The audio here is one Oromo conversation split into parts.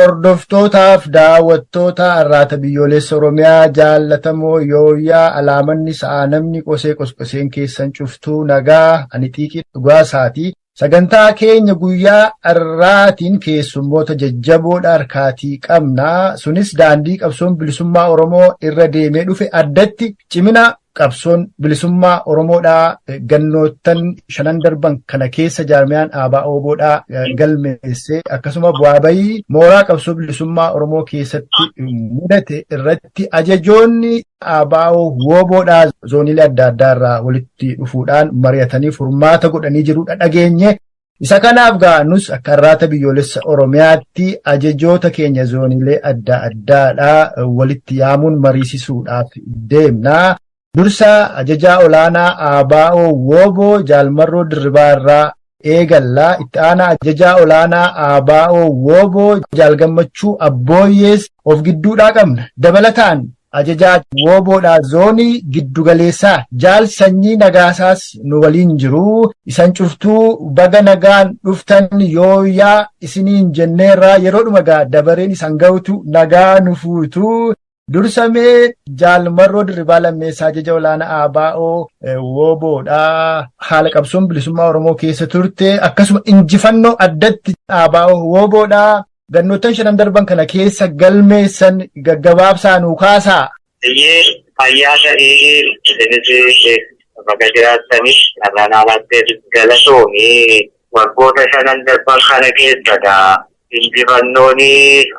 Hordoftootaaf daawwattoota Arraata Biyyoolessa Oromiyaa jaallatamoo yooyyaa alaamanni sa'aa namni qosee qosqoseen keessan cuftuu nagaa ani xiiqii dhugaasaati. Sagantaa keenya guyyaa har'aatiin keessummoota jajjaboodha harkaatii qabna. Sunis daandii qabsoon bilisummaa Oromoo irra deemee dhufe addatti cimina qabsoon bilisummaa Oromoodhaa gannoottan shanan darban kana keessa jaarmiyaan ABO WBOdhaa galmeessee akkasuma bu'aa bayii mooraa qabsoo bilisummaa Oromoo keessatti mudate irratti ajajoonni ABO WBOdhaa zooniilee adda addaa irraa walitti dhufuudhaan mari'atanii furmaata godhanii jirudha dhageenye. Isa kanaaf gaa nus akka Arraata Biyyoolessa Oromiyaatti ajajoota keenya zooniilee adda addaadhaa walitti yaamuun mariisisuudhaaf deemna. Dursa ajajaa olaanaa ABO WBO Jaal Marroo Dirribaa irraa eegalla. Itti aanaa ajajaa olaanaa ABO WBO Jaal Gammachuu Abbooyyees of gidduudhaa qabna. Dabalataan ajajaa WBOdhaa zoonii giddugaleessaa Jaal Sanyii Nagaasaas nu waliin jiru. Isan cuftuu baga nagaan dhuftan yooyyaa isiniin jenneerraa yeroodhuma gaa dabareen isan ga'utu nagaa nu fuutu. Dursamee Jaal Marroo Dirribaa Lammeessaa ajaja olaanaa ABO WBOdha. Haala qabsoon bilisummaa Oromoo keessa turte akkasuma injifannoo addatti ABO WBOdha. Gannoottan shanan darban kana keessa galmeessan gaggabaabsaa nuu kaasaa. Iyyee fayyaa ta'ee isinis baga jiraattanis carraan haalaatteef galatoomii waggoota shanan darban kana keessadha. Injifannoon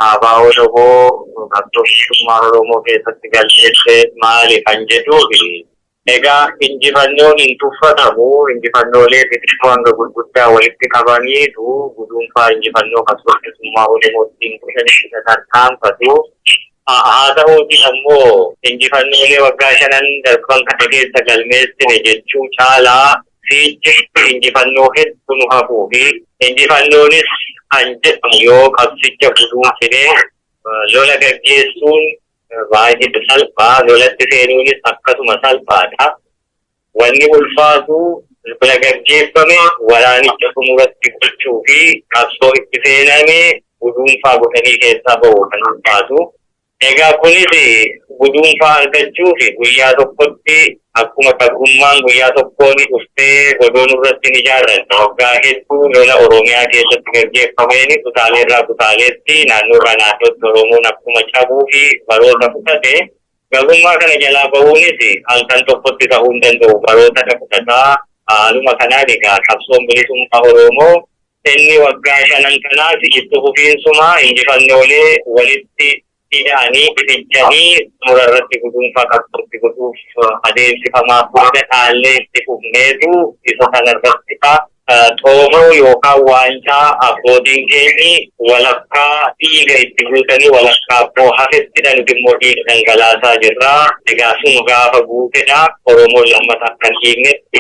ABO WBO qabsoo bilisummaa Oromoo keessatti galmeesse maali kan jedhuufi egaa injifannoon hin tuffatamu injifannoolee xixiqqoo hanga gurguddaa walitti qabaniitu guduunfaa injifannoo qabsoo bilisummaa Oromoo ittiin godhanii isa tarkaanfatu. Haa ta'uuti ammoo injifannoolee waggaa shanan darban kana keessa galmeessine jechuu caalaa siichi injifannoo hedduu nu hafuu fi injifannoonis kan jedhamu yoo qabsicha guduunfinee lola gaggeessuun baay'ee salphaa lolatti seenuunis akkasuma salphaadha. Wanni ulfaatu lola gaggeeffame waraanicha xumuratti gochuu fi qabsoo itti seename guduunfaa godhanii keessaa bahu kan ulfaatu. Egaa kunis guduunfaa argachuuf guyyaa tokkotti akkuma gabrummaan guyyaa tokkoon dhuftee godoo nurratti ni ijaarranna. Waggaa hedduu lola Oromiyaa keessatti gaggeeffameen kutaalee irraa kutaaleetti naannoo irraa naannootti Oromoon akkuma cabuu fi baroota fudhate gabrummaa kana jalaa bahuunis halkan tokkotti ta'uu hin danda'u. Baroota fudhataa haaluma kanaan egaa qabsoon bilisummaa Oromoo inni waggaa shanan kanaas itti fufiinsuma injifannoolee walitti hidhaanii itichanii xumura irratti guduunfaa qabsootti godhuuf adeemsifamaa hunda dhaallee itti fufneetu isa kana irratti xoomoo yookaan waancaa abbootiin keenyi walakkaa dhiiga itti guutanii walakkaa immoo hafettidha nuti immoo dhiiga dhangalaasaa jirra. Egaa sun gaafa guutedha Oromoon lammata akka hin dhiignetti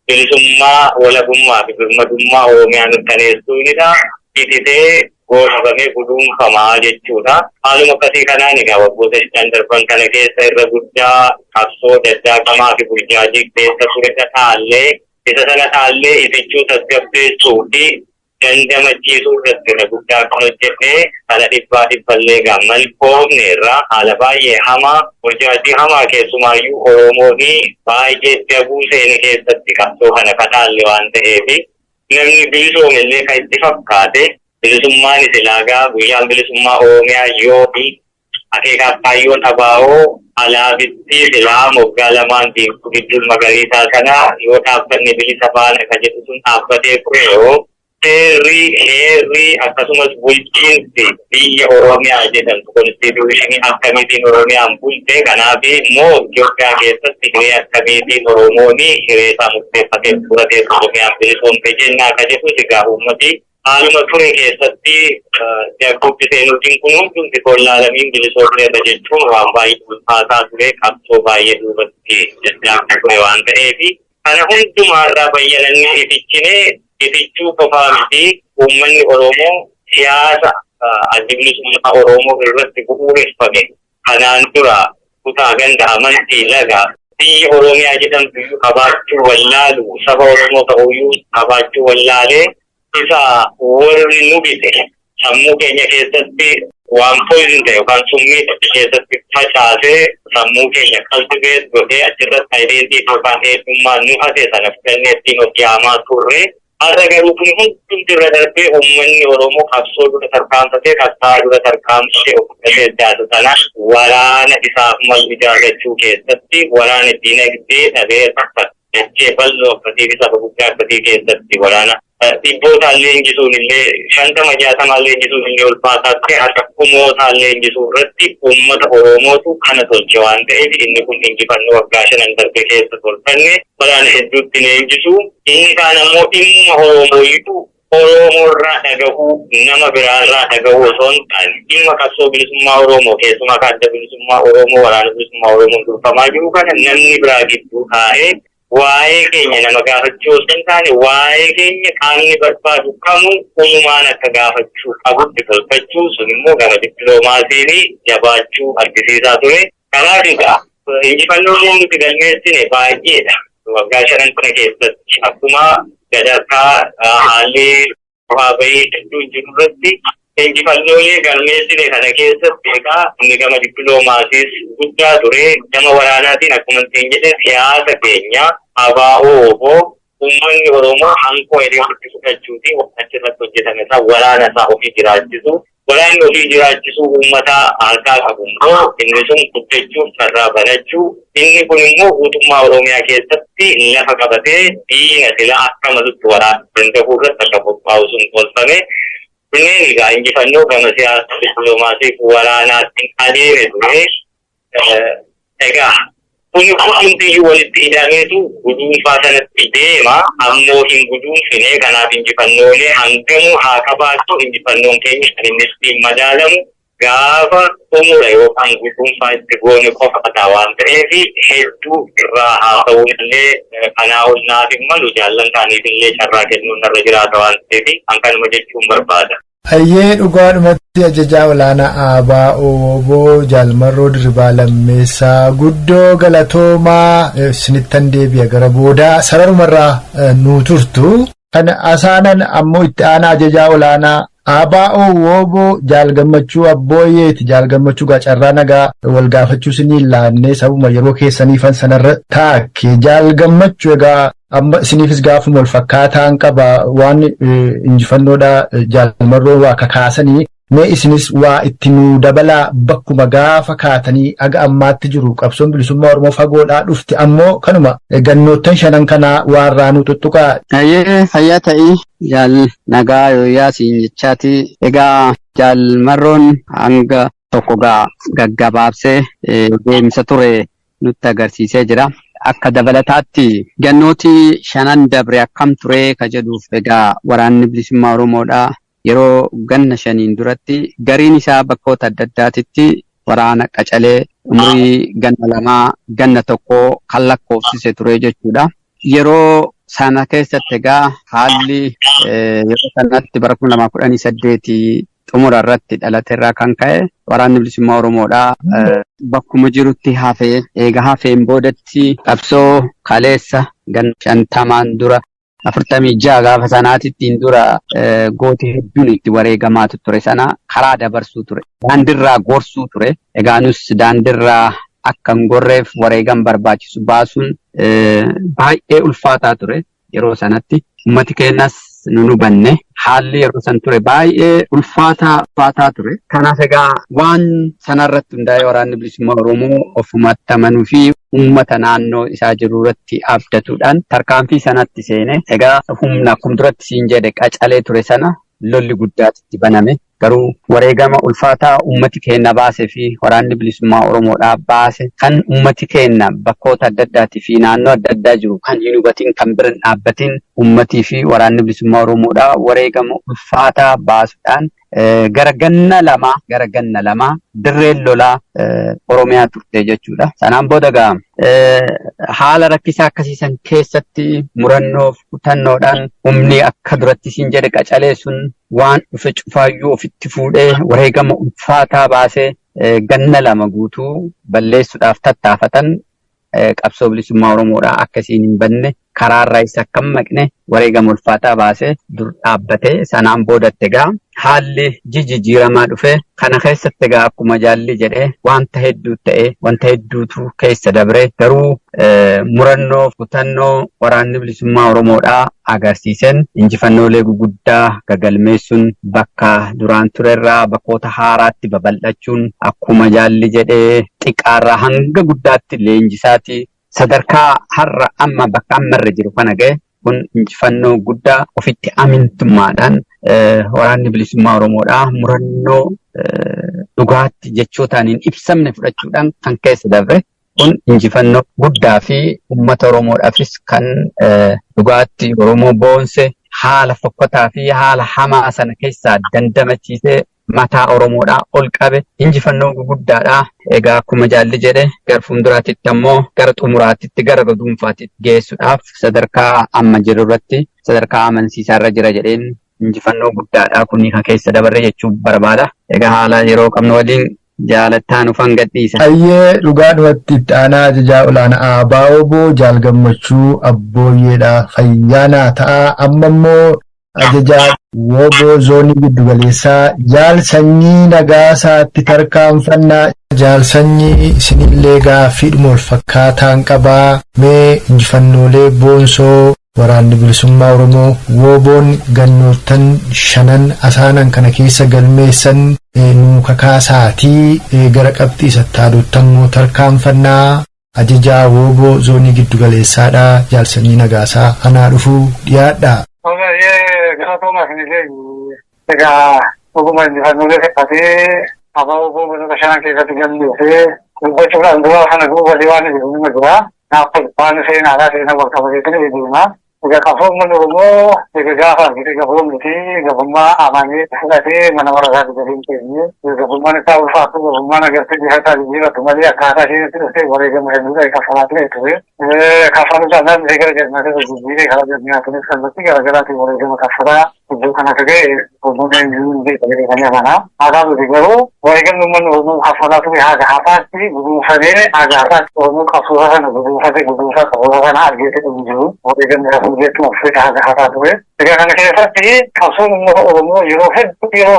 bilisummaa walabummaa fi birmadummaa Oromiyaa mirkaneessuunidha. Ititee goolabamee guduunfamaa jechuudha. Haaluma akkasii kanaan egaa waggoota shanan darban kana keessa irra guddaa qabsoo daddaaqamaa fi burjaajii keessa ture dhaallee isa sana dhaallee itichuu tasgabbeessuu fi dandamachiisuu irratti irra guddaa kan hojjenne kana dhibbaa dhibballee egaa malkoofne irraa haala baay'ee hamaa burjaajii hamaa keessumaayyuu Oromoon baay'ee daguu seene keessatti qabsoo kana kadhaalle waan ta'eef namni bilisoome illee kan itti fakkaate bilisummaan isilaagaa guyyaan bilisummaa Oromiyaa yoomi akeekaaf kaayyoon ABO alaabitti silaa moggaa lamaan diimtuu gidduun magariisaa sana yoo dhaabbanni bilisa baana kan jedhu sun dhaabbatee ture yoo seerri heerri akkasumas bulchiinsi biyya Oromiyaa jedhamtu konstituushinii akkamiitiin Oromiyaan bulte kanaaf immoo Itoophiyaa keessatti hiree akkamiitiin Oromoon hiree isaa murteeffatee fudhatee Oromiyaan bilisoomte jennaa kan jedhus egaa uummati haaluma ture keessatti dagguutti seenuutiin kun hundumti kollaalamiin bilisoomneerra jechuun waan baay'ee ulfaataa ture qabsoo baay'ee duubatti jajjaabaa ture waan ta'eef kana hundumaarraa bayyanannee itichinee itichuu qofaa miti uummanni Oromoo siyaasa adda bilisummaa Oromoo irratti bu'uureffame kanaan dura kutaa ganda amantii laga biyya Oromiyaa jedhamtu iyyuu qabaachuu wallaalu saba Oromoo ta'uyyuu qabaachuu wallaalee isa warri nu bite Sammuu keenya keessatti waan poison ta'e yookaan summii keessatti facaasee, sammuu keenya cultivate godhee, achirratti identity yookaan eenyummaa nu hate sana fudhannee ittiin of yaamaa turre. Har'a garuu kun hundumti irra darbee, uummanni Oromoo qabsoo dura tarkaanfatee, qabsaa'aa dura tarkaanfatee of fudhatee siyaasa sana waraana isaaf malu ijaarrachuu keessatti, waraana dinagdee dhabee bakka dachee bal'oo akkasii fi saba guddaa akkasii keessatti waraana dhibbootaan leenjisuun illee, 50 60 leenjisuun illee ulfaataa ta'e, harka kumootaan leenjisuu irratti uummata Oromootu kana tolche waan ta'eef, inni kun injifannoo waggaa 5 darbe keessa tolfanne, waraana hedduutti leenjisuu. Inni kaan ammoo dhimmuma Oromooyitu Oromoorraa dhagahuu, nama biraarraa dhagahuu osoo hin taane, dhimma qabsoo bilisummaa Oromoo, keessumaa kan Adda Bilisummaa Oromoo, Waraana Bilisummaa Oromoon durfamaa jiru kana, namni biraa gidduu taa'ee waa'ee keenya nama gaafachuu osoo hin taane, waa'ee keenya qaamni barbaadu kamuu uumumaan akka gaafachuu qabutti tolfachuu, sun immoo gama dippiloomaasiin jabaachuu argisiisaa ture. Kanaaf egaa injifannoon nuti galmeessine baay'eedha. Waggaa 5 kana keessatti akkuma sadarkaa haalli bu'aa bahii hedduun jiru irratti injifannoolee galmeessine kana keessatti, egaa inni gama dippiloomaasiis guddaa ture. Gama waraanaatiin akkuma ittiin jedhe, siyaasa keenya ABO WBO uummanni Oromoo hanqoo hidhee ofitti fudhachuuti achirratti hojjetame isaa waraana isaa ofii jiraachisu. Waraanni ofii jiraachisuu uummataa harkaa qabu immoo inni sun guddachuuf carraa banachuu, inni kun immoo guutummaa Oromiyaa keessatti lafa qabatee diina sila akka malutti waraana danda'uu irratti akka qophaa'u sun tolfame. Kunneen egaa injifannoo gama siyaasa, dippiloomaasii fi waraanaatti adeeme ture. Egaa kun hundumtiyyuu walitti hidhameetu guduunfaa sanatti deema, ammoo hin guduunfine. Kanaaf injifannoolee hangamuu haa qabaattu, injifannoon keenya kan inni ittiin madaalamu gaafa xumura yookaan guduunfaa itti goone qofa ta'a waan ta'eef, hedduu irraa haasa'uun illee kanaa ol naaf hin malu, jaallan ta'aniif illee carraa kennuun narra jiraata waan ta'eef, hankanuma jechuun barbaada. Hayyee, dhugaadhumatti ajajaa olaanaa ABO WBO Jaalmarroo Dirribaa Lammeessaa, guddoo galatoomaa. Isinittan deebi'a gara boodaa, sararumarraa nuu turtu. Kan asaanan ammoo itti aanaa ajajaa olaanaa ABO WBO Jaal Gammachuu Abbooyyeeti. Jaal Gammachuu, gaa carraa nagaa wal gaafachuu isinii laannee, sabuma yeroo keessaniifan sanarra taakke. Jaal Gammachuu, egaa amma isiniifis gaafuma wal fakkaataan qaba. Waan injifannoodha Jaalmarroo waa kakaasanii, mee isinis waa itti nuu dabalaa. Bakkuma gaafa kaatanii aga ammaatti jiru, qabsoon bilisummaa Oromoo fagoodhaa dhufte, ammoo kanuma gannoottan 5 kanaa waarraa nu tuttuqaa. Hayyee, fayyaa ta'ii jaal nagaa, yooyyaa siin jechaati. Egaa Jaal Marroon hanga tokko gaa gaggabaabsee deemsa ture nutti agarsiisee jira. Akka dabalataatti gannooti 5 dabre akkam ture ka jedhuuf, egaa Waraanni Bilisummaa Oromoodha. Yeroo ganna 5n duratti gariin isaa bakkoota adda addaatitti waraana qacalee umurii ganna 2, ganna 1 kan lakkoofsise ture jechuudha. Yeroo sana keessatti egaa haalli yeroo sanatti bara 2018 xumura irratti dhalate irraa kan ka'e, Waraanni Bilisummaa Oromoodha. Bakkuma jirutti hafee, eega hafeen boodatti qabsoo kaleessa ganna 50n dura, 46 gaafa sanaatittiin dura gooti hedduun itti wareegamaatu ture sana karaa dabarsuu ture. Daandirraa gorsuu ture. Egaa nus daandirraa akka hin gorreef wareegam barbaachisu baasuun baay'ee ulfaataa ture yeroo sanatti. Uummati keenyas nu hubanne, haalli yeroo san ture baay'ee ulfaataa ture. Kanaaf egaa waan sanarratti hundaa'ee Waraanni Bilisummaa Oromoo ofumatti amanuu fi uummata naannoo isaa jiru irratti abdatuudhaan tarkaanfii sanatti seene. Egaa humna akkuma duratti siin jedhe qacalee ture sana lolli guddaatti itti baname. Garuu wareegama ulfaataa uummati keenya baasee fi Waraanni Bilisummaa Oromoodhaa baase, kan uummati keenya bakkoota adda addaatii fi naannoo adda addaa jiru kan hin hubatin, kan bira hin dhaabbatin, uummatii fi Waraanni Bilisummaa Oromoodhaa wareegama ulfaataa baasuudhaan gara ganna 2 dirreen lolaa Oromiyaa turte jechuudha. Sanaan booda gaa haala rakkisaa akkasiisan keessatti murannoof kutannoodhaan humni akka duratti siin jedhe qacalee sun waan dhufe cufaayyuu ofitti fuudhee wareegama ulfaataa baasee ganna 2 guutuu balleessuudhaaf tattaafatan qabsoo bilisummaa Oromoodhaa akkasiin hin banne. Karaarraa isa akka hin maqne wareegama ulfaataa baasee dur dhaabbatee sanaan boodatti egaa haalli jijjiiramaa dhufe. Kana keessatti egaa akkuma jaalli jedhee wanta hedduu ta'e, wanta hedduutu keessa dabre, garuu murannoo kutannoo waraanni bilisummaa Oromoodhaa agarsiiseen injifannoolee guguddaa gagalmeessuun bakka duraan turerraa bakkoota haaraatti babal'achuun akkuma jaalli jedhee xiqqaarraa hanga guddaatti leenjisaati sadarkaa har'a amma bakka ammarra jiru kana ga'e. Kun injifannoo guddaa ofitti amintummaadhaan waraanni bilisummaa Oromoodhaa murannoo dhugaatti jechootaan hin ibsamne fudhachuudhaan kan keessa dabre. Kun injifannoo guddaa fi uummata Oromoodhaafis kan dhugaatti Oromoo boonse, haala fokkotaa fi haala hamaa sana keessaa dandamachiisee mataa Oromoodhaa ol qabe injifannoo guguddaadha. Egaa akkuma jaalli jedhe gara fuulduraatitti ammoo gara xumuraatitti gara guduunfaatitti geessuudhaaf sadarkaa amma jiru irratti sadarkaa amansiisaa irra jira jedheen injifannoo guddaadha kuni kan keessa dabarre jechuu barbaada. Egaa haala yeroo qabnu waliin jaalattaa nufan gadhiisa. Ayyee, dhugaadhumatti itti aanaa ajajaa olaanaa ABO Jaal Gammachuu Abbooyyeedha. Fayyaanaa ta'a. Amma immoo ajajaa WBO zoonii giddugaleessaa Jaal Sanyii Nagaasaatti tarkaanfannaa. Jaal Sanyii, isinillee gaaffiidhuma wal fakkaataan qabaa. Mee injifannoolee boonsoo waraanni bilisummaa Oromoo WBOn gannoottan shanan asaanan kana keessa galmeessan nuu kakaasaatii gara qabxii sattaaduuttammoo tarkaanfannaa. Ajajaa WBO zoonii giddugaleessaadha. Jaal Sanyii Nagaasaa, anaa dhufuu, dhiyaadha. Galatoomaa isinillee. Egaa dhuguma injifannoolee fakkaatee ABO goota shanan keessatti galmeessee dubbachuudhaan dura kana duuba waan jiru nima jira. Naaf waan seenaadhaa seenaa wal qabateetiin deema. Egaa qabsoo uummanni Oromoo egaa gaafa argite gabroo miti, gabrummaa amanee fudhatee mana warra isaatti gadi hin teenye. Gabrummaan isaa ulfaatu, gabrummaan agartee bifa isaa jijjiiratu malee akkaataa isheen itti dhuftee wareegama hedduudha kaffalaa ture ture. Kaffaluu caalaa dhufee gara jarmaatti jijjiiree karaa jarmaatiinis kallattii garaagaraatiin wareegama kaffalaa iddoo kana akka ga'e Oromoon hin beeku jedhanii amana. Haa ta'uuti garuu wareegamni uummanni Oromoo kaffalaa ture haga har'aatti guduunfamee, haga har'aatti Oromoo qabsoo sana guduunfatee guduunfaa qabsoo sana argeetee hin jiru. Wareegamni isaa kun jechuun uffata haga har'aa ture. Egaa kana keessatti qabsoon uummata Oromoo yeroo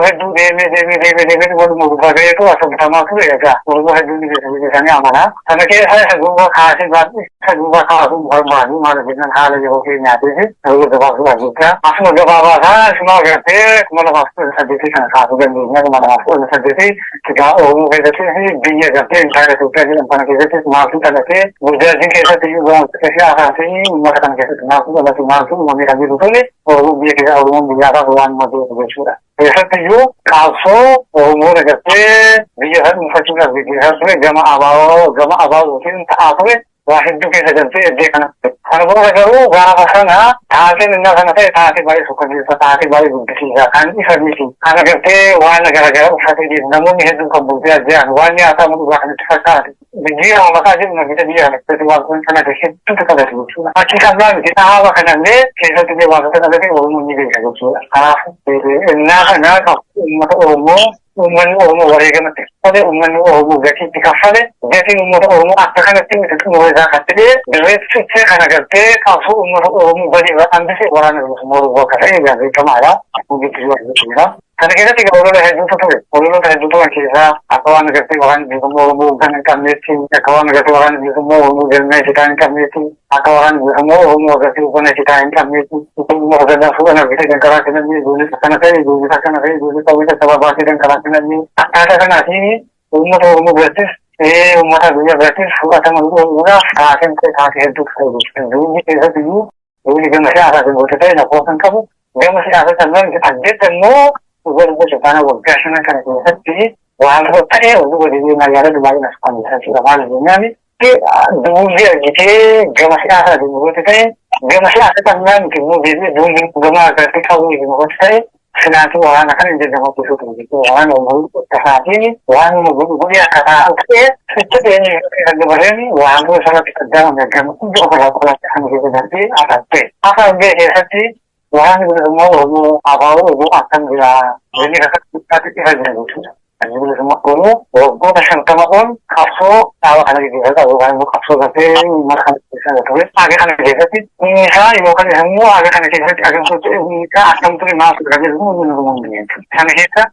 hedduu deemee deemee deemee deemee waluma gubbaa ga'eetu asoosamaa ture. Egaa Oromoo hedduun ni beeku jedhanii amana. Kana keessa isa duuba kaasee baay'ee isa duuba kaasuun barbaadu, maal jennaan haala yeroo keenyaatiif yeroo gabaabsuudhaaf jecha. Asuma gabaabaa isaa isuma agartee 2018 kana kaasuu dandeenya. 2018 egaa Oromoo keessatti, biyya gartee intaayera Itoophiyaa jedhamu kana keessatti maaltu dhalatee, burjaajiin keessatti iyyuu gaazexaa siyaasaa fi uummata kana keessatti maaltu dhalate, maaltu uumamee kan jiru tuni Oromoo biyya keessa Oromoon biyyaadhaaf waan beeku jechuudha. Keessatti iyyuu qabsoo Oromoon agartee biyya sana dhuunfachuudhaaf gaggeessaa ture gama ABO gama ABOtiin ta'aa ture waa hedduu keessa galtee eddee kana. Kana booda garuu gaafa sana taateen inni sana ta'e taatee baay'ee sukkanneessa, taatee baay'ee guddisiisa, kan ifa miti. Kan agartee waan garaagaraa uffatee deemu namoonni hedduun kan bultee ajje'an waan nyaataa dhugaa kan itti fakkaate. Jijjiirama maqaa jedhu namoota biyya kana keessatti waan kun sanate hedduutu qabate jechuudha. Achi kan miti dhaaba kanallee keessatti illee wantoota dhalate Oromoon ni beeka jechuudha. Kanaaf innaa kana uummata Oromoo, uummanni Oromoo wareegamatti kaffale, uummanni Oromoo gatiitti kaffale, gatiin uummata Oromoo akka kanatti miti xumura isaa kan ta'e dirreetti cichee kana galtee qabsoo uummata Oromoo badii irraa hambise waraana bilisummaa Oromoo akka ta'e egaa beekamaadha. Hundi jechuudha. Kana keessatti egaa olola hedduutu ture. Ololoota hedduu turan keessaa akka waan agartee waraana bilisummaa Oromoo kan hin qabneetti, akka waan agartee waraana bilisummaa Oromoo galmee sitaa hin qabneetti, akka waraana bilisummaa Oromoo agartee uffata sitaa hin qabneetti, uummata gandaa fuudhan argitee danqaraa kennanii, ijoollee akkana ta'e, ijoollee akkana ta'e, ijoollee qawwee saba baatee danqaraa kennanii, akkaataa kanaatiin uummata Oromoo birattis uummata biyya birattis fudhatama godhuudhaaf taateen ta'e taatee hedduutu ta'e jechuudha. Duulli keessatti iyyuu duulli gama siyaasaatiin goota ta'e lakkoofsa hin qabu. Gama siyaasaa sanaan addatti immoo dhuga dubbachuu faana waggaa 5 kana keessatti wantoota ta'e oduu godhee magaalaa baay'ee as kan jechuudha. Maal jennaan, duulli argitee gama siyaasaatiin goota ta'e, gama siyaasa sanaan immoo duulli gama agartee qawwee goota ta'e silaatuu waraana kana hin jajjabaachisuu ture jechuudha. Waraana tasaatiin waan godhu akka taa'u ta'e sitti dheenye kan dabareen wantoota sanatti qaddamame gammachuu ofirraa qolaatti kan keessa darbee afaan afaan bee keessatti waraanni bilisummaa Oromoo ABO Oromoo akkam jira jennee kakkaatti ifa jira jechuudha. Addi Bilisummaa Oromoo waggoota 50 ol qabsoo dhaaba kana gaggeessaa yookaan immoo qabsoo gartee uummata kana keessa ture. Haga kana keessatti humni isaa yookaan immoo haga kana keessatti adeemsa humni isaa akkam ture, maal ture kan jedhu humni nu hin jechuudha. Kana keessa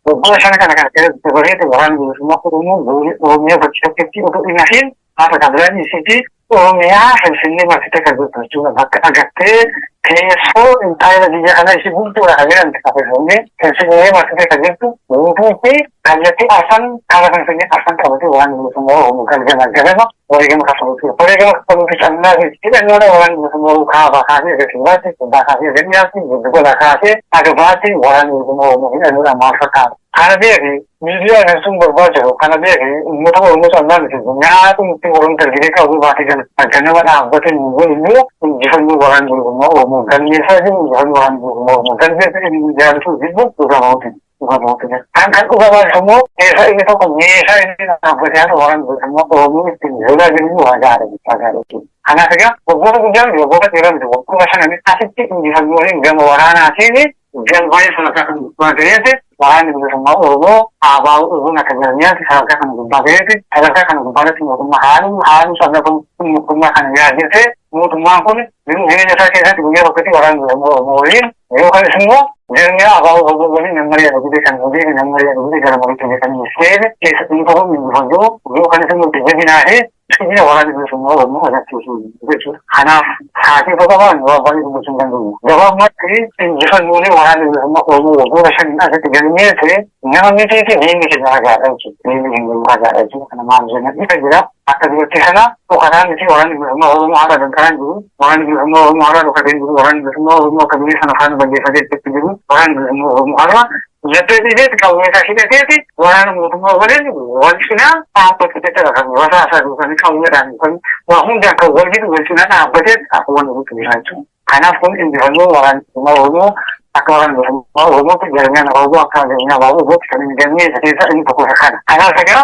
waggoota 5 kana keessatti dabareetu Waraanni Bilisummaa Oromoo goolii Oromiyaa bakki tokkotti otoo hin hafin haala kan biraan isitti Oromiyaa Finfinnee marsitee kan jirtu jechuudha. Bakka agartee teessoo impaayera biyya kana ishee guddoodha kan jedhamte kan Finfinnee Finfinnee marsitee kan jirtu guutuu fi kallattii arfan kaaba Finfinnee arfan qabatee Waraanni Bilisummaa Oromoo galgala ganama wareegama kaffaluu ture. Wareegama kaffaluu fi callaa fi hidhannoodha Waraanni Bilisummaa Oromoo kaabaa kaasee erga kibbaatti, kibbaa kaasee erga dhiyaatti, giddu kaasee haga baatti Waraanni Bilisummaa Oromoo hidhannoodhaan maal fakkaata? Kana beeki, miidiyaa ibsuun barbaachisu kana beeki, uummata Oromoo callaa miti, nyaata nuti Oromoo dargitee qabu baatee gala. Ganama dhaabbatee nu godhu injifannoo Waraanni Bilisummaa Oromoo galmeessaa jiru, injifannoo Waraanni Bilisummaa Oromoo galmeessa inni jaalatu jibbu dhugamaa. Kan dhuga baasu immoo meeshaa inni tokko, meeshaa inni dhaabbatee haala Waraanni Bilisummaa Oromoo ittiin lolaa jiru waa gaariidha jechuudha. Kanaaf egaa waggoota guddaa miti, waggoota dheeraa miti, waggoota shanan asitti injifannooleen gama waraanaatiin galmaa'ee sadarkaa kan gubbaa ga'eeti. Waraanni Bilisummaa Oromoo ABO uumuun akka jarmiyaatti sadarkaa kana gubbaa ga'eeti. Sadarkaa kana gubbaatti mootummaa haaluu haaluu sabna kun mootummaa kana yaadessee, mootummaan kun jireenya isaa keessatti guyyaa tokkotti Waraanni Bilisummaa Oromoo waliin yookaan immoo jarmiyaa ABO Oromoo waliin nama mari'atu gudee kan hojii nama mari'atu gudee gara mariitti kan seene keessatti inni tokko injifannoo yookaan immoo jabinaa fi cimina Waraanni Bilisummaa Oromoo agarsiisu jechuudha. Kanaaf sa'aatii tokko waan baay'ee dubbachuu hin dandeenyu. Gabaabumatti injifannoolee Waraanni Bilisummaa Oromoo waggoota 5 asitti galmeesse nama mitiiti, diinni keenya ragaadha jechuudha. Diinni keenya ragaadha jechuudha. Kana maal jenna, ifa jira. Akka dubartii sana dhokataa miti. Waraanni Bilisummaa Oromoo haala danqaraan jiru. Waraanni Bilisummaa Oromoo haala dhokatee jiru. Waraanni Bilisummaa Oromoo akka durii sana faana balleeffatee itti jiru. Waraanni Bilisummaa Oromoo har'a laphee dhiiseeti, qawwee isaa hidhateeti waraana mootummaa waliin wal cinaa dhaabbatee jira, kan rasaasaa kan qawweedhaan kan waa hundaan kan wal jiru wal cinaa dhaabbatee akka wanni guutuu jira jechuudha. Kanaaf kun injifannoo Waraanni Bilisummaa Oromoo akka Waraana Bilisummaa Oromootti, jarmiyaan Oromoo akka jarmiyaa Oromootti kan inni galmeesse keessa inni tokko isa kana. Kanaaf egaa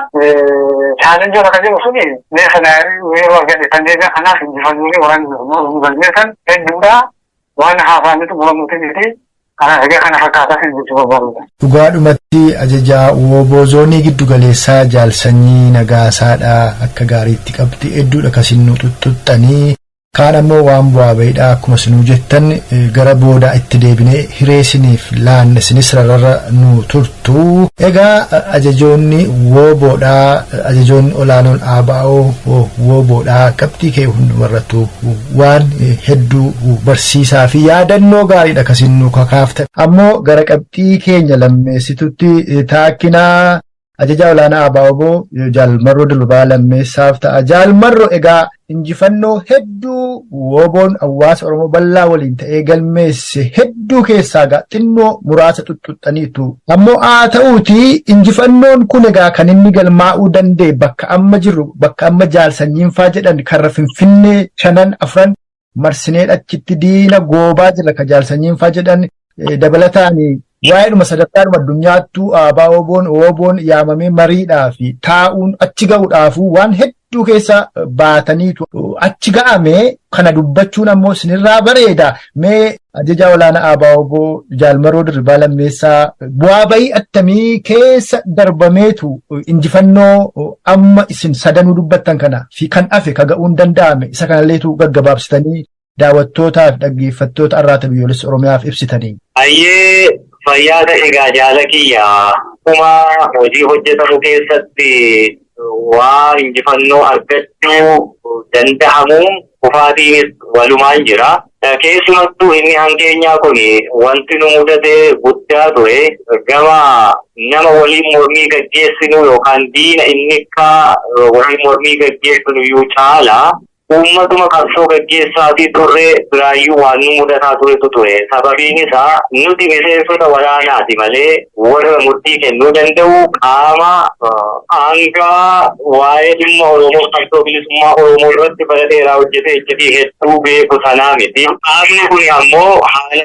challenge oota kan jedhu suni mee kana yeroo argate kan deebi'a. Kanaaf injifannoolee Waraanni Bilisummaa Oromoo galmeessan hedduudha, waan haasaanitu muramuuti miti. Kanaaf egaa kana fakkaataa kan jechuu barbaadudha. Dhugaadhumatti ajajaa WBO zoonii giddu galeessaa Jaalsanyii Nagaasaadha, akka gaariitti qabxii hedduudha kasin nu xuxxuxxanii. Kaan ammoo waan bu'aa bahiidha, akkuma sinuu jettan gara boodaa itti deebinee hireesiniif laanne, sinis rarra nu turtu. Egaa ajajoonni WBOdhaa, ajajoonni olaanoon ABO WBOdhaa qabxii kee hundumarrattu waan hedduu barsiisaa fi yaadannoo gaariidha kasin nu kakaaftan. Ammoo gara qabxii keenya lammeessitutti taakkinaa ajajaa olaanaa ABO Jaalmarroo Dirribaa Lammeessaaf ta'a. Jaalmarroo, egaa injifannoo hedduu WBOn hawaasa Oromoo bal'aa waliin ta'ee galmeesse hedduu keessaa egaa xinnoo muraasa xuxxuxxaniitu. Ammoo haa ta'uuti, injifannoon kun egaa kan inni galmaa'uu danda'e bakka amma jirru, bakka amma jaalsanyiinfaa jedhan karra Finfinnee shanan afran marsinee achitti diina goobaa jira ka jaalsanyiinfaa jedhan, dabalataan waa'eedhuma sadarkaadhuma addunyaattuu ABO WBOn WBOn yaamamee mariidhaa fi taa'uun achi ga'uudhaafuu waan hedduu keessa baataniitu achi ga'ame. Kana dubbachuun ammoo isinirraa bareeda. Mee ajajaa olaanaa ABO WBO Jaalmarroo Dirribaa Lammeessaa, bu'aa bahii attamii keessa darbameetu injifannoo amma isin sadanuu dubbattan kana fi kan hafe ka ga'uun danda'ame, isa kanalleetu gaggabaabsitanii daawwattootaa fi dhaggeeffattoota Arraata Biyyoolessa Oromiyaaf ibsitanii? Ayyee, fayyaa ta'e. Egaa jaala kiyya, akkuma hojii hojjetamu keessatti waan injifannoo argachuu danda'amu kufaatiinis walumaan jira. Keessumattuu inni hankeenyaa kun wanti nu mudate guddaa ture. Gama nama waliin mormii gaggeessinu yookaan diina inni akka waliin mormii gaggeessinu iyyuu caala uummatuma qabsoo gaggeessaatii turre biraayyuu waan nu mudataa turetu ture. Sababiin isaa nuti miseensota waraanaati malee warra murtii kennuu danda'u, qaama aangaa waa'ee dhimma Oromoo, qabsoo bilisummaa Oromoo irratti bara dheeraa hojjetee iccitii hedduu beeku sanaa miti. Qaamni kun ammoo haala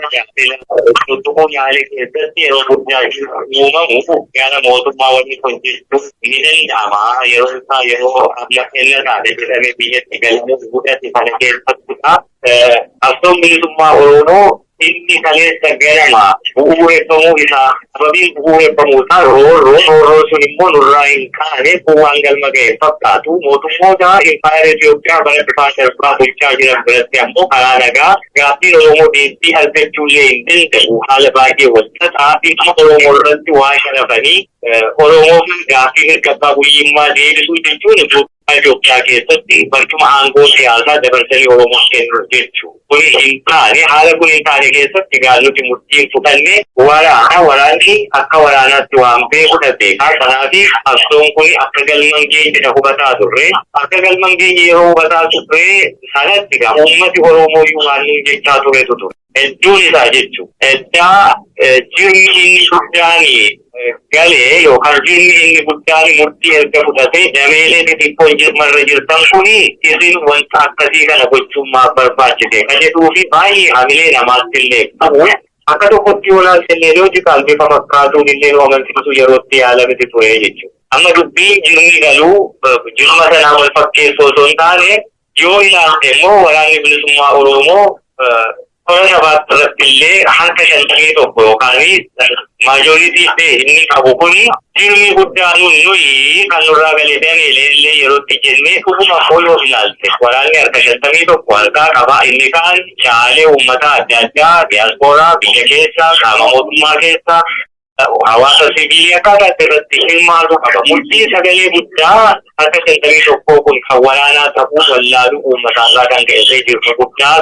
tuttuquu yaalii keessatti yeroo guddaa uumamu gara mootummaa waliin hojjechuuf ni danda'ama. Yeroo isaa yeroo amma kenna taate jedhamee biyyatti galamuu gudhate kana keessattidha. Qabsoon bilisummaa Oromoo Inni kaleessa ganama bu'uureffamuu isaa, sababiin bu'uureffamuu isaa roorroo, roorroo sun immoo nurraa hin kaane, kun waan galma ga'e fakkaatu. Mootummoota impaayera Itoophiyaa bara dhufaa darbaa bulchaa jiran biratti ammoo karaa nagaa gaaffiin Oromoo deebii argachuullee hin danda'u. Haala baay'ee wal xaxaa dhimma Oromoo irratti waa sharafanii Oromoo fi gaaffii mirga abbaa biyyummaa deebisuu jechuun Itoophiyaa keessatti barcuma aangoo siyaasaa dabarsanii Oromoof kennuu jechuudha. Kuni hin taane. Haala kun hin taane keessatti egaa nuti murtiin fudhanne waraana. Waraanni akka waraanaatti waan beekudha beekaa. Kanaaf qabsoon kun akka galman geenyedha hubataa turre. Akka galman geenye yeroo hubataa turre sanatti egaa uummati Oromoo iyyuu waan nuun jechaa turetu ture. Hedduun isaa jechuudha. Eddaa jirmi inni guddaan galee yookaan jirmi inni guddaan murtii erga fudhatee, dameelee xixiqqoon jirmarra jirtan kuni isin wanta akkasii kana gochuun maaf barbaachise ka jedhuu fi baay'ee hamilee namaatti illee qabu. Akka tokkotti yoo ilaalte illee logical bifa fakkaatuun illee nu amansiisu yerootti yaalamiti ture jechuudha. Amma dubbiin jirmi galuu jirma sanaa wal fakkeessoo osoo hin taane, yoo ilaalte immoo Waraanni Bilisummaa Oromoo tola sabaatti irratti illee harka 51 yookaan majority ta'e inni qabu kuni jirmi guddaa nun nuyi kan nurraa galee dameelee illee yerootti jennee. Dhuguma immoo yoo ilaalte waraanni harka 51 harkaa qaba. Inni kaan caalee uummataa adda addaa, diyaaspooraa biyya keessaa, qaama mootummaa keessaa, hawaasa siviilii akkaataa irratti hirmaatu qaba. Murtiin sagalee guddaa harka 51 kun kan waraanaa ta'uu wallaaluu uummataarraa kan ka'e jirmi guddaa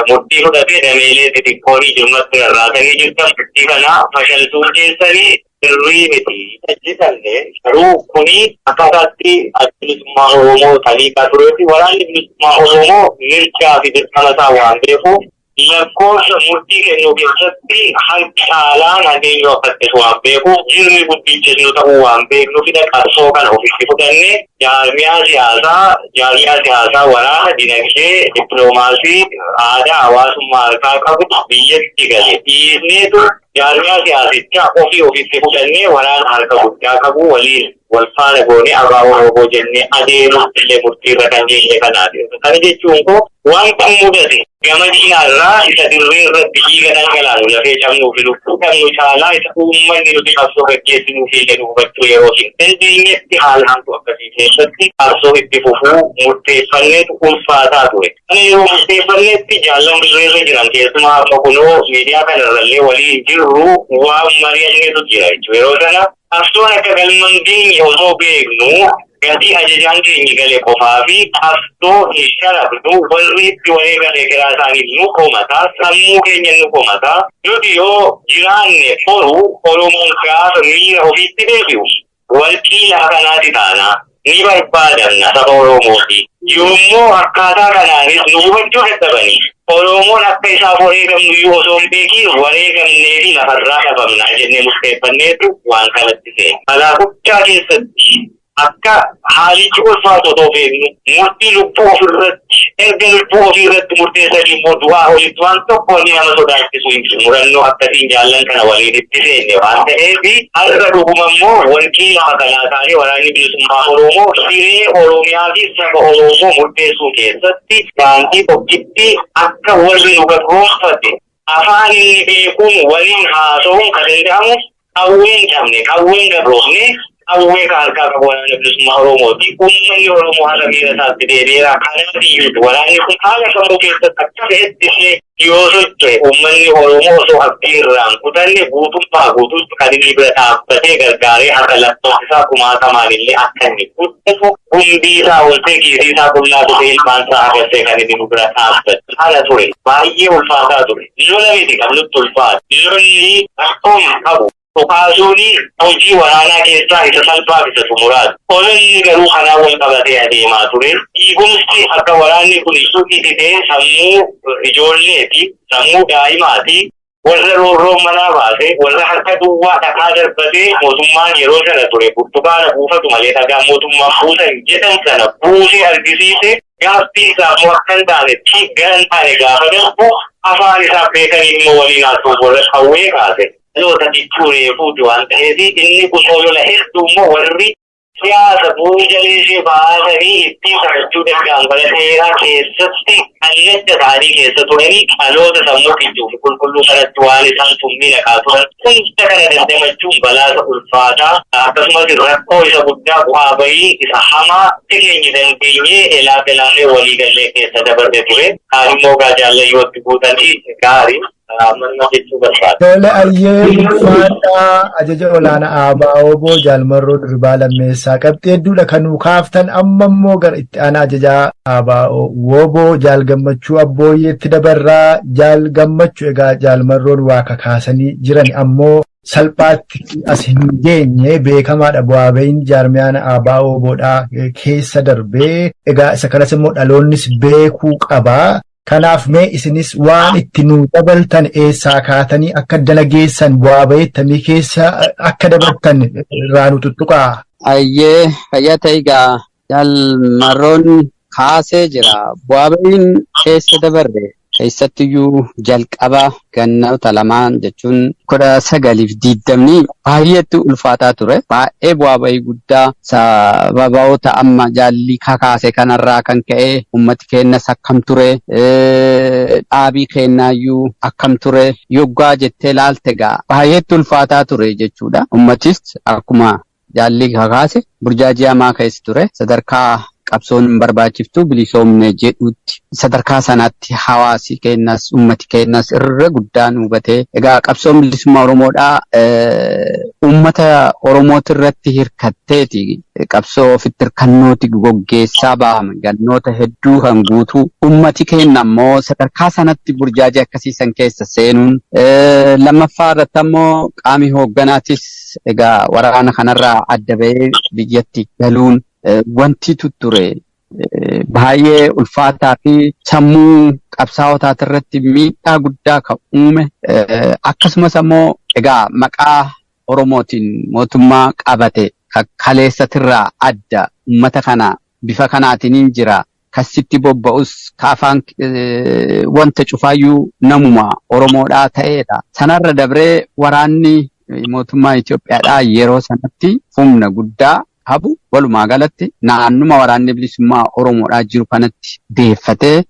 murtii fudhatee, dameelee xixiqqoonii jirmatti rarraatanii jirtan murtii kana fashalsuun keessanii sirrii miti. Hojjetanne garuu kuni akkaataatti Bilisummaa Oromoo taliiqaa tureefi Waraanni Bilisummaa Oromoo mirgaa fi dirqama isaa waan beekuuf, lakkoofsa murtii kennuu keessatti harki caalaan hageenyu akka ta'e waan beekuuf, jirmi guddichis nu ta'uu waan beeknuufidha qabsoo kana ofitti fudhanne. Jaarmiyaa siyaasaa waraana, dinagdee, dippiloomaasii, aadaa, hawaasummaa harkaa qabu biyyatti gale dhiisneetu jaarmiyaa siyaasichaa ofii ofitti fudhannee, waraana harka guddaa qabu waliin wal faana goonee abaaboo rooboo jennee adeemutti illee murtiirra kan geenye kanaati. Kana jechuun koo wanta mudate gama diinaarraa isa dirree irratti dhiiga dhangalaanu, lafee cabnuu fi lubbuu qabnu caalaa isa uummanni nuti qabsoo gaggeessinuu fi illee nu hubachuu yeroo hin dandeenyetti, haala hamtuu akkasii keessatti qabsoo itti fufuu murteeffanneetu ulfaataa ture. Kana yeroo murteeffannetti jaallan dirreerra jiran, keessumaa amma kunoo miidiyaa kanarrallee waliin jirru, waan mari'anneetu jira jechuudha. Yeroo sana qabsoon akka galman geenye osoo beeknu, gatii ajajaan keenya gale qofaa fi qabsoo hin sharafnu. Warri itti wareegame kiraa isaaniif nu komataa, sammuu keenya nu komataa. Nuti yoo jiraanne boru Oromoon gaafa miira ofiitti deebi'u warqii lafa kanaati taana, ni barbaadamna saba Oromooti. Yoommoo akkaataa kanaanis nu hubachuu dadhabanii, Oromoon akka isaaf wareegamnu iyyuu osoo hin beekiin wareegamnee fi lafarraa dhabamna jennee murteeffanneetu waan kanatti seene. Balaa guddaa keessatti akka haalichi ulfaatu otoo beeknu, murtii lubbuu ofirratti erga lubbuu ofii irratti murteessanii immoo du'aa olitti waan tokko inni nama sodaachisu hin jiru. Murannoo akkasiin jaallan kana waliin itti seenne waan ta'eef, har'a dhuguma immoo warqii lafa kanaa ta'anii Waraanni Bilisummaa Oromoo hiree Oromiyaa fi saba Oromoo murteessuu keessatti daandii tokkitti akka warri nu gabroonfate afaan inni beekuun waliin haasa'uun kan danda'amu, qawween cabne, qawween gabroofne, qawwee ka harkaa qabu Waraana Bilisummaa Oromooti. Uummanni Oromoo haala miira isaatti deebi'eera. Kanaaf iyyuu waraanni kun haala sammuu keessatti akka fe'etti illee yoo socho'e, uummanni Oromoo osoo abdii irraan kutanne guutummaa guutuutti kan inni bira dhaabbatee gargaaree harka lakkoofsa kumaatamaan illee akka inni guddatu, gumbii isaa oltee, kiisii isaa qullaa godhee, ilmaan isaa agartee kan inni nu bira dhaabbate. Haala ture baay'ee ulfaataa ture. Lola miti kan nutti ulfaate. Lolli rakkoo hin qabu. Dhukaasuun hojii waraanaa keessaa isa salphaa fi isa xumuraati. Ololli garuu kanaan wal qabatee adeemaa ture. Dhiigumsi akka waraanni kun ititee sammuu ijoolleeti, sammuu daa'imaati. Warra roorroon manaa baase, warra harka duwwaa dhakaa darbatee, mootummaan yeroo sana ture burtukaana buufatu malee dhagaa mootummaan buusan jedhan sana buusee argisiise, gaaffii isaa immoo akka hin taanetti gara hin taane gaafa darbu, afaan isaa beekanii immoo waliin haasa'uuf warra qawwee kaase. Dhaloota xiqqoo reefuuti waan ta'eef, inni kun olola hedduu immoo warri siyaasa buujalee ishee baasanii ittiin taphachuu danda'an bara dheeraa keessatti. Kallacha isaanii keessa turanii dhaloota sammuu kichuu fi qulqulluu kanatti waan isaan summii naqaa turan hunda kana dandamachuun balaasa ulfaataa, akkasumas rakkoo isa guddaa, bu'aa bahii isa hamaa keenya dandeenyee elaa elaafee walii gallee keessa dabarre ture. Kaan immoo gaa jaallayyootti guutanii gaarii amma jechuu barbaada. Tole, ayyee, ulfaadhaa. Ajaja olaanaa ABO Jaalmarroo Dirribaa Lammeessaa, qabxii hedduudha kan nuu kaaftan. Amma immoo gara itti aanaa ajajaa ABO WBO Jaal Gammachuu Abbooyyeetti dabarraa. Jaal Gammachuu, egaa Jaalmarroon waa kakaasanii jiran, ammoo salphaatti as hin geenye, beekamaadha. Bu'aa bahiin jaarmiyaan ABO WBOdhaa keessa darbee, egaa isa kanas immoo dhaloonnis beekuu qabaa. Kanaaf mee isinis waan itti nuu dabaltan, eessaa kaatanii akka dalageessan, bu'aa baheettamii keessa akka dabartan irraa nu tuttuqaa. Ayyee, fayyaa ta'e. Egaa Jaalmarroon kaasee jira. Bu'aa bahiin keessa dabarre keessattiyyuu jalqaba gannoota lamaan, jechuun 19 fi 20, baay'eetti ulfaataa ture. Baay'ee bu'aa bahii guddaa sababoota amma jaalli kakaase kanarraa kan ka'e, ummati keenyas akkam ture, dhaabii keenyaayyuu akkam ture yoggaa jettee laalte gaa baay'eetti ulfaataa ture jechuudha. Ummatis akkuma jaalli kakaase burjaajii hamaa keessa ture. Sadarkaa qabsoon hin barbaachiftu, bilisoomne jedhutti, sadarkaa sanatti hawaasi keenyas ummati keenyas irra guddaan hubatee, egaa qabsoon bilisummaa Oromoodhaa ummata Oromooti irratti hirkatteeti, qabsoo ofitti hirkannooti goggeessaa bahame gannoota hedduu kan guutuu. Ummati keenya ammoo sadarkaa sanatti burjaajii akkasii san keessa seenuun, lammaffaa irratti ammoo qaami hoogganaatis egaa waraana kanarraa adda bahee biyyatti galuun, wanti tutture baay'ee ulfaataa fi sammuu qabsaa'otaati irratti miidhaa guddaa kan uume. Akkasumas ammoo egaa maqaa Oromootiin mootummaa qabate kaleessatirraa adda ummata kana bifa kanaatiin jira. Kasitti bobba'us kaafaan wanta cufaayyuu namuma Oromoodhaa ta'edha. Sanarra dabree waraanni mootummaa Itoophiyaadhaa yeroo sanatti humna guddaa qabu walumaa galatti naannuma waraanni bilisummaa Oromoodhaa jiru kanatti deeffatee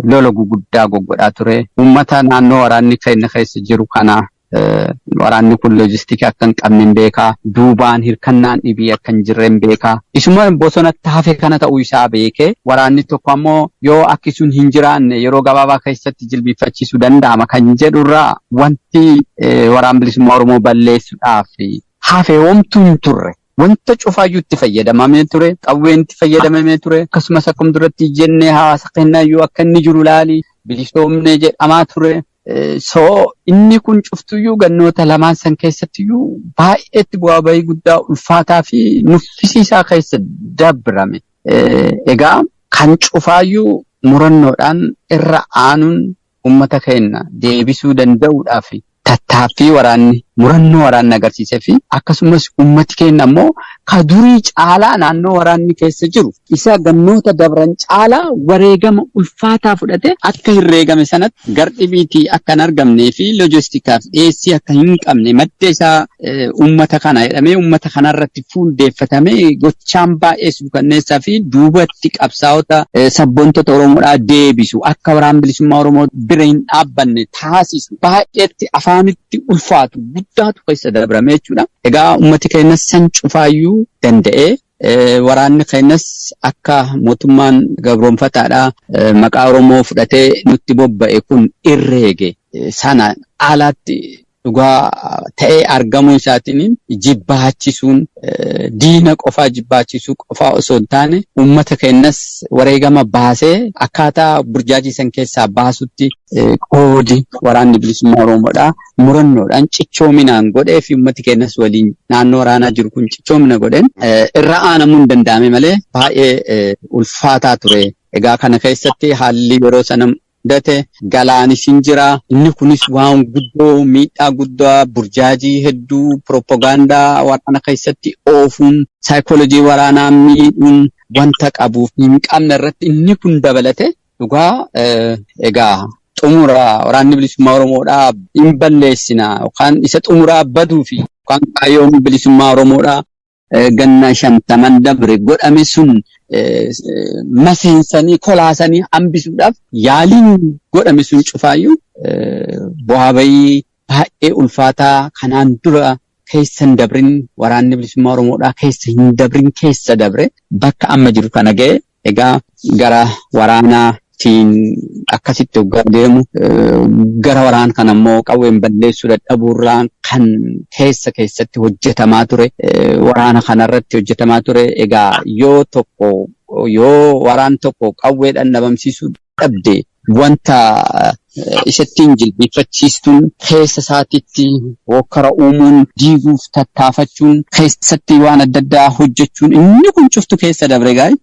lola guguddaa goggodhaa ture. Uummata naannoo waraanni keenya keessa jiru kana, waraanni kun loojistikii akka hin qabne hin beekaa. Duubaan hirkannaan dhibii akka hin jirre hin beekaa. Isuma bosonatti hafe kana ta'uu isaa beekee, waraanni tokko ammoo yoo akki sun hin jiraanne yeroo gabaabaa keessatti jilbiiffachiisuu danda'ama kan jedhurraa, wanti waraan bilisummaa Oromoo balleessuudhaaf hafe homtuu hin turre. Wanta cufaayyuu itti fayyadamamee ture, qawween itti fayyadamamee ture, akkasumas akkuma duratti jennee hawaasa keenyaayyuu akka inni jiru laali, bilisoomnee jedhamaa ture. So inni kun cuftuyyuu gannoota lamaan san keessattiyyuu baay'eetti bu'aa bahii guddaa ulfaataa fi nuffisiisaa keessa dabrame. Egaa kan cufaayyuu murannoodhaan irra aanuun uummata keenya deebisuu danda'uudhaaf tattaaffii waraanni, murannoo waraanni agarsiisee fi akkasumas uummati keenya ammoo ka durii caalaa naannoo waraanni keessa jiru isa gannoota dabran caalaa wareegama ulfaataa fudhate, akka herreegame sanatti gardhibiitii akka hin argamnee fi loojistikaaf dhiyeessii akka hin qabne, madda isaa uummata kana jedhamee uummata kanarratti fuuldeeffatamee gochaan baay'ee suukanneessaa fi duubatti qabsaa'ota sabboontota Oromoodhaa deebisu, akka waraan bilisummaa Oromoo bira hin dhaabbanne taasisu, baay'eetti afaanitti ulfaatu guddaatu keessa dabrame jechuudha. Egaa uummati keenyas san cufaayyuu danda'ee, waraanni keenyas akka mootummaan gabroonfataadhaa maqaa Oromoo fudhatee nutti bobba'e kun irreege sana caalaatti dhugaa ta'ee argamuu isaatiin jibbaachisuun, diina qofaa jibbaachisuu qofaa osoo hin taane, uummata keenyas wareegama baasee akkaataa burjaajii san keessaa baasutti qoodi waraanni bilisummaa Oromoodhaa murannoodhaan cichoominaan godhee fi uummati keenyas waliin naannoo waraanaa jiru kun cichoomina godheen irra aanamuu hin danda'ame malee baay'ee ulfaataa ture. Egaa kana keessatti haalli yeroo sana mudate, galaanis hin jira. Inni kunis waan guddoo miidhaa guddaa, burjaajii hedduu, piroopagaandaa waraana keessatti oofuun, saayikoolojii waraanaa miidhuun wanta qabuuf hin qabne irratti inni kun dabalate, dhugaa egaa xumura waraanni bilisummaa Oromoodhaa hin balleessina yookaan isa xumuraa baduu fi yookaan kaayyoon bilisummaa Oromoodhaa ganna 50n dabre godhame sun Maseensanii kolaasanii hambisuudhaaf yaaliin godhame sun cufaayyuu bu'aa bayii baay'ee ulfaataa kanaan dura keessa hin dabrin, waraanni bilisummaa Oromoodhaa keessa hin dabrin keessa dabre bakka amma jiru kana ga'e. Egaa gara waraanaatiin akkasitti hoggaa deemu, gara waraana kana immoo qawween balleessuu dadhabuurraan kan keessa keessatti hojjetamaa ture, waraana kanarratti hojjetamaa ture. Egaa yoo tokko yoo waraan tokko qawweedhaan dhabamsiisuu dhabde, wanta isattiin jilbiiffachiistuun keessa isaatitti hokkara uumuun, diiguuf tattaafachuun, keessatti waan adda addaa hojjechuun, inni kun cuftu keessa dabre gaa'e.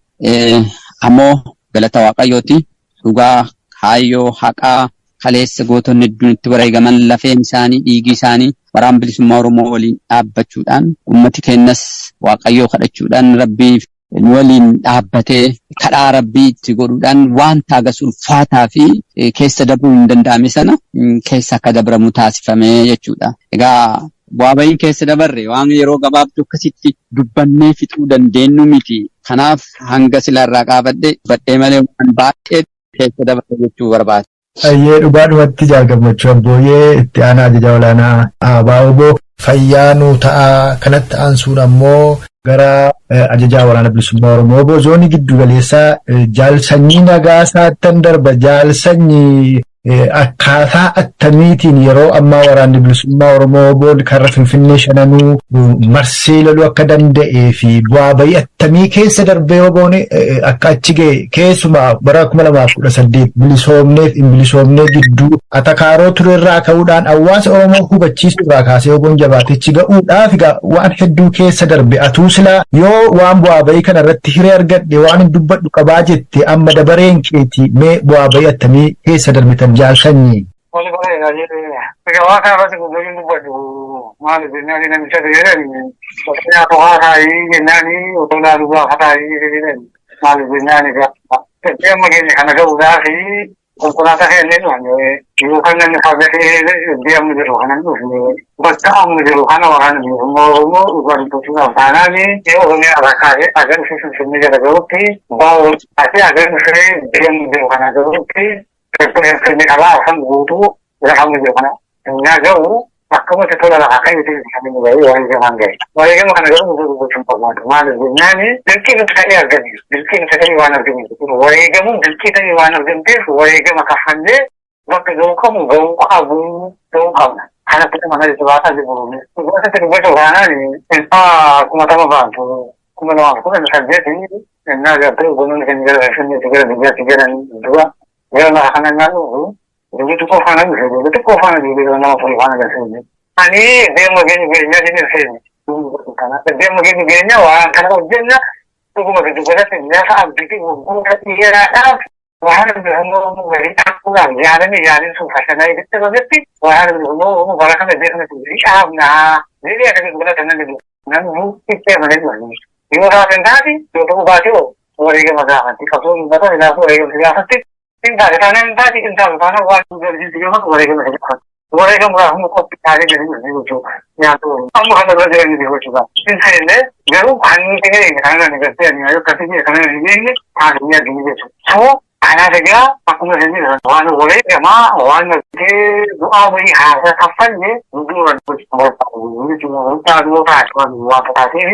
Ammoo galata Waaqayyooti, dhugaa kaayyoo haqaa kaleessa gootonni hedduun itti wareegaman, lafeen isaanii, dhiigi isaanii, waraan bilisummaa Oromoo waliin dhaabbachuudhaan, ummati keenyas Waaqayyoo kadhachuudhaan, Rabbii waliin dhaabbatee kadhaa Rabbii itti godhuudhaan, waan taagas ulfaataa fi keessa dabruu hin danda'ame sana keessa akka dabramu taasifame jechuudha. Egaa bu'aa bahiin keessa dabarre waan yeroo gabaabduu akkasitti dubbannee fixuu dandeenyu miti. Kanaaf hanga silaarraa qaabadhe badhee malee waan baay'ee keessa dabarre jechuu barbaada. Ayyee, dhugaadhumatti Jaal Gammachuu Abbooyyee, itti aanaa ajajaa olaanaa ABO, fayyaa nuu ta'a. Kanatti aansuun ammoo gara ajajaa waraana bilisummaa Oromoo Obbo Zoonii giddu galeessaa Jaal Sanyii Nagaasaattan darba. Jaal Sanyii, akkaataa attamiitiin yeroo ammaa waraanni bilisummaa Oromoo Oboon karra Finfinnee shananuu marsee loluu akka danda'ee fi bu'aa bayii attamii keessa darbee Oboon akka achi ga'e, keessumaa bara 2018 bilisoomneef hin bilisoomnee gidduu atakaaroo turerraa ka'uudhaan hawaasa Oromoo hubachiisuu irraa kaasee Oboon jabaatichi ga'uudhaaf egaa waan hedduu keessa darbe. Atuu silaa yoo waan bu'aa bayii kana irratti hiree argadhe waan hin dubbadhu qabaa jette, amma dabareen keeti. Mee bu'aa bayii attamii keessa darbitan, Jaal Sanyii? Wali bareedaa jedhee. Egaa waan kana irratti gurguruu dubbadhu maaliif jennaan, namicha jedhan nyaata haa taa'ii jennaan, otoo laaluu gaafa taa'ii jedhan. Maaliif jennaan, egaa amma keenya kana ga'uudhaaf konkolaataa fe'annee dhufne yookaan namni farda fe'ee deemu jiru kanan dhufne. Bakka amma jiru kana waraana bilisummaa Oromoo dhugaa dubbachuudhaaf taanaan, Oromiyaa irraa kaasee agar dhufe Finfinnee jala gahutti, baa'oo kaasee agar dhufee deemu jiru kana gahutti, Finfinnee karaa afan guutuu lafa amma jiru kana innaa gahu akkamatti tola lafa kan itti kan inni ga'e wareegamaan ga'e. Wareegama kana garuu nuti dubbachuun barbaadu. Maaliif jennaan, dirqii nuti ta'ee argame. Dirqii nuti ta'ee waan argameef. Wareegamuun dirqii ta'ee waan argamteef, wareegama kaffallee bakka ga'uu qabu ga'uu qabu ga'uu qabna. Kanatti mana jajjabaataa jiru. Dhugaatti dubbachuu taanaan, ilfaa kumatama baantu 2018 innaa gartee gonoonni keenya gara Finfinneetti gara biyyaatti galan dura gara lafa kana innaa dhufu, ijoollee xiqqoo faana dhufe, ijoollee xiqqoo faana, ijoollee gara nama 4 faana gara. Ani deema keenya jireenyaa keenya seeni. Deema keenya jireenyaa waan kana hojjenna, dhuguma giddu galatti lafa abdiitii waggoota dheeraadhaaf waraana bilisummaa Oromoo gadi dhaabuudhaaf yaalame, yaaliin sun fashalaa dadhabametti, waraana bilisummaa Oromoo bara kana biyya kanatti gadi dhaabnaa jedhee akka giddu galatti namni namni itti amanee dhufne. Yoo taate taate, yoo ta'uu baate wareegama gaafatti. Qabsoon uummata silaafuu wareegama gaafatti. Hin taate taanaan hin taate, hin taatu taanaan waan garsiisu gaafatu wareegama gaafatti. Wareegama gaafamu qophii taatee gadi dhufne jechuudha. Nyaata amma kana irra jiran jechuudha. Hin ta'ellee garuu kan nuti geenye kana nani gartee ani yoo akkasii ta'e kana nani geenye taate ni arginu jechuudha. So kanaaf egaa akkuma isin jedhan waan wareegamaa waan gartee bu'aa wayii haasaa kaffalle guddoo barbaadu jechuudha. Yoo taate waan waan taateef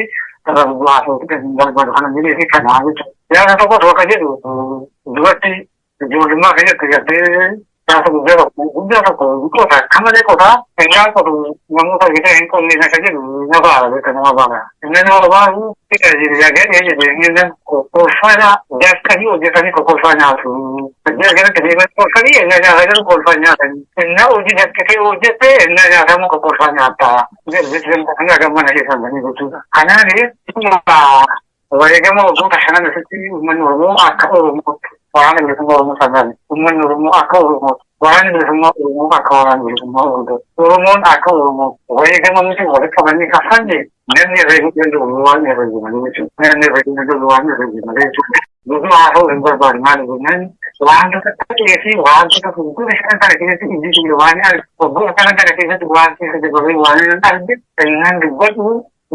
irra bu'aa haasawuu barbaadu kana jedhee fi kanaa jechuudha. Yaada tokko tokko jedhu duratti ijoollummaa keessatti gartee gaafa guddaa tokko guddaa tokko qotaa akka malee qotaa innaan qotu namoota argitee hin qonnee akka jedhu na baara beeka nama baara. Inni nama baaru xiqqaa jiru yaa gadhee jedhe, inni kolfana dafqanii hojjetanii kolfaa nyaatu. Gara deeman kolfanii inni nyaata jiru kolfaa nyaatanii. Innaa hojii dafqitee hojjette innaa nyaatamu kolfaa nyaatta. Kana gammana keessan jechuudha. Kanaaf wareegama waggoota shanan asitti uummanni Oromoo akka Oromootti, waraana bilisummaa Oromoo sanaan uummanni Oromoo akka Oromootti, waraanni bilisummaa Oromoo akka waraana bilisummaa Oromoo, Oromoon akka Oromoo wareegama nuti walitti qabanii kaffalle namni irra hin danda'u waan irra jiru jechuudha. Namni irra hin danda'u waan irra jiru jechuudha. Guutuu haasa'uu hin barbaadu. Maali jennaan, wantoota ta'ee fi wantoota fuuldura shanan kana keessatti ijji kiyya waan arge, waggoota shanan kana keessatti waan keessa dabaree waan hin arge innaan dubbadhu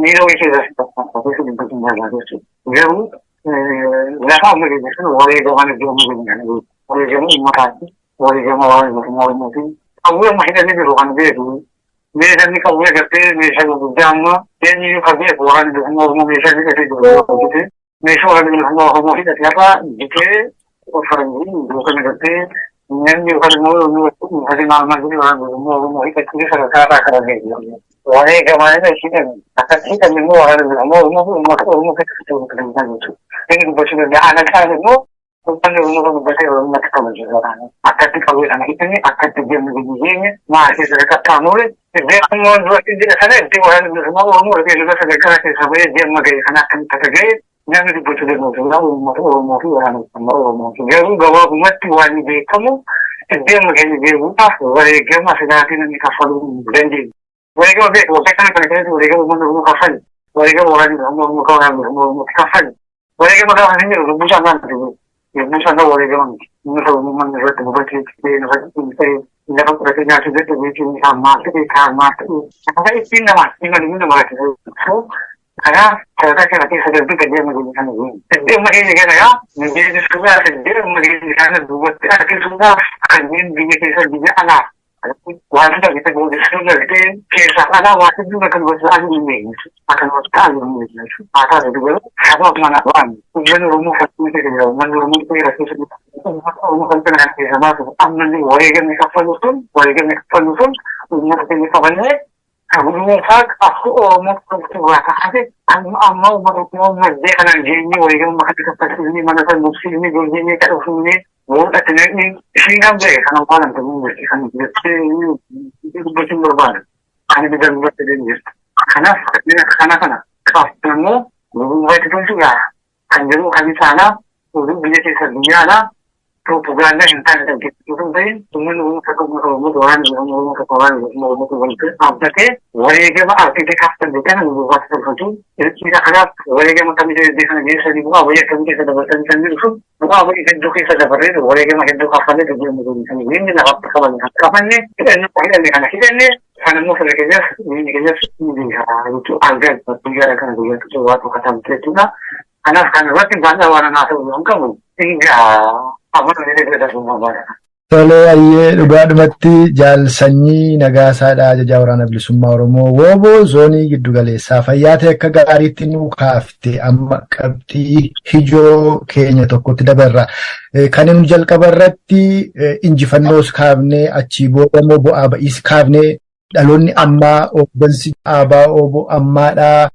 miira wayii keessa si tokko keessa dubbachuun barbaadu jechuudha. Garuu Lafa amma keenya sun wareegamaan iddoo amma keenya kana beeku. Wareegama uummataati. Wareegama waan mootummaa Oromooti. Qawwee amma hidhatee jiru kan beeku. Meeshaan qawwee gartee meeshaa gurguddaa amma eenyuyyuu kan beeku waraanni bilisummaa Oromoo meeshaa hidhatee jiru hojjete. Meeshaa waraanni bilisummaa Oromoo hidhate har'a bitee faranjii yookaan gartee namni yookaan immoo uffati maal maal jedhu waraanni bilisummaa Oromoo hidhachuu sadarkaa irraa kan argate. Wareegamaan irra hidhame. Akkas hidhame immoo waraanni bilisummaa Oromoo fi uummata Oromoo keessatti ta'uu kan danda'an jechuudha. Inni dubbachuu danda'a. Ana caalu immoo uummanni Oromoo kan dubbatee Oromootti kabaju waraana. Akkatti qawwee kana hidhame akkatti deemnu biyyi keenya maal keessa qaxxaamure beekummaan duratti jedha sana itti waraanni bilisummaa Oromoo rifeensa irra sadarkaa keessa bahee deemma ga'e kana akkamitti akka ga'e namni dubbachuu danda'u jira uummata Oromoo fi waraana bilisummaa Oromoo. Garuu gabaabumatti waan beekamu deemma keenya deemuudhaaf wareegama silaatii namni kaffaluu hin dandeenye. Wareegama beeku waggaa kana kana keessatti wareegama uummanni Oromoo kaffale. Wareegama waraanni bilisummaa Oromoo kan waraanni bilisummaa Oromoo kaffale. Wareegama gaafa hin jiru lubbuu isaa maal miti. Lubbuu isaa kan wareegama miti. Inni kan uummanni irratti gubatee irratti dhiisee lafa fudhatee nyaachuu dadhabee inni isaan maal ta'e kaan maal ta'e. Akkaataa ittiin namaa dhimma dhimmi nama rakkisa. Kanaaf sadarkaa kana keessa darbee gadi amma keenya kana geenye. Iddoo keenya kana gaa nu deebisuudhaaf iddoo amma keenya kana duubatti harkisuudhaaf kanneen biyya keessa biyya alaa wantoota keessa gootisuun gartee keessaa alaa waa hedduu akka dubartii ta'an hin beekne akka dubartii ta'an hin beekne haa taatu garuu sababa mana waan uummanni Oromoo fakkii keessa jira uummanni Oromoo seera keessa jira uummata Oromoo kan kana keessa baasu ammallee wareegamni kaffalu sun wareegamni kaffalu sun uummata keenya qabannee Gurmuusaa qabsoo Oromoo irraa kaasee amma ammaa uummata Oromoo maddee kanaan geenyee wareegama kana kaffalchiifnee mana sana mursiifnee golgeenyee kadhufnee mul'atti naqni ishiin kan ta'e kan waan hin ta'in kan jettee dubbachuun barbaada. Ani bita dubbatti deemu jirti. Kanaaf kana kana qabsoo immoo gurmuufaatti tolchu yaa kan jedhu kan isaanaa oduu biyya keessa biyya alaa propaganda hin taane dhaggeeffachuu kan ta'e uummanni Oromoo takka uummata Oromoo waraanni Oromoo tokko waraanni Oromoo walitti dhaabbatee wareegama argite kaffalte kana gurgurtaatti tolfatu jechuudha. Kanaaf wareegama kamii iddoo kana geessanii bu'aa wayii akkamii keessa dabarsanii kan jiru sun bu'aa wayii hedduu keessa dabarree wareegama hedduu kaffallee dubbii amma kan inni lafatti qabanne kan qabanne hidhanne hidhanne kana hidhanne kan immoo fira keenyas biyyi keenyas ni beeka jechuudha. Argaa guyyaa kana guyyaa waa tokko kan jechuudha. Kanaaf kan irratti baay'ee waan anaa ta'u hin qabu. Egaa afaan illee darbuu barbaada. Tolee, ayyee dhugaadhumatti Jaal Sanyii Nagaasaadha ajajaa waraana bilisummaa Oromoo Wooboo zoonii giddugaleessaa fayyaa ta'e akka gaariitti nu kaafte amma qabxii ijoo keenya tokkotti dabarra. Kan inni jalqaba irratti injifannoos kaafnee achii booda immoo bu'aa ba'iis kaafnee dhaloonni ammaa hooggansi ABO ammaadhaa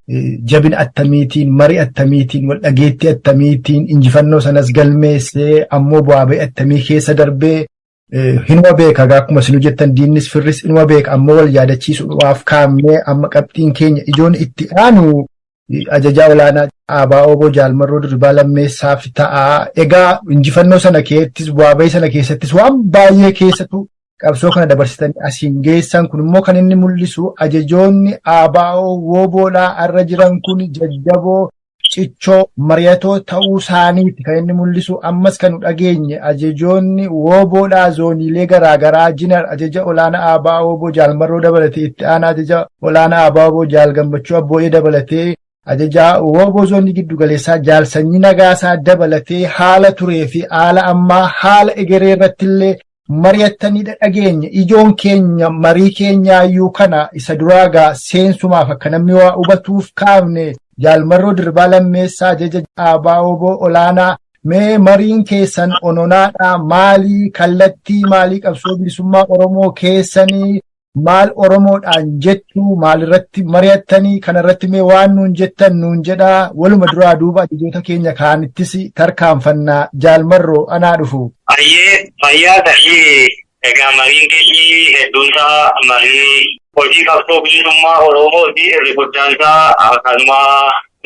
jabina attamiitiin marii attamiitiin wal dhageettii attamiitiin injifannoo sanas galmeessee ammoo bu'aa ba'ii attamii keessa darbee hinuma beeka akkuma isin jettan diinnis firris inuma beeka ammoo wal yaadachiisuudhaaf kaa'amnee amma qabxiin keenya ijoon itti aanu ajajaa olaanaa ABO Jaal Marroo Dirribaa Lammeessaaf ta'a. Egaa injifannoo sana keessattis bu'aa ba'ii sana keessattis waan baay'ee keessattuu qabsoo kana dabarsitanii asiin geessan kun immoo kan inni mul'isu ajajoonni ABO Woboodhaa har'a jiran kun jajjaboo cichoo mari'atoo ta'uu isaaniiti kan inni mul'isu ammas kan nu dhageenye ajajoonni Woboodhaa zooniilee garaagaraa jiran ajaja olaanaa ABO Woboo Jaal Marroo dabalatee itti aanaa ajaja olaanaa ABO Woboo Jaal Gammachuu Abbooyee dabalatee ajajaa Woboo zoonii giddugaleessaa Jaal Sanyii Nagaasaa dabalatee haala turee fi haala ammaa haala egeree irratti illee mari'attanii dhageenye ijoon keenya marii keenyaayyuu kana isa duraagaa seensumaaf akka namni waa hubatuuf kaafne Jaal Marroo Dirribaa Lammeessaa ajaja ABO Woboo olaanaa mee mariin keessan ononaadhaa maalii kallattii maalii qabsoo bilisummaa Oromoo keessanii maal Oromoodhaan jettu maalirratti mari'attanii kanarratti mee waan nuun jettan nuun jedhaa waluma duraa duuba ajajoota keenya kaanittis tarkaanfannaa Jaal Marroo anaa dhufu. Ayyee fayyaa ta'ii egaa mariin keenya hedduunsaa marii hojii qabsoo bilisummaa Oromooti irri guddaansaa akkanuma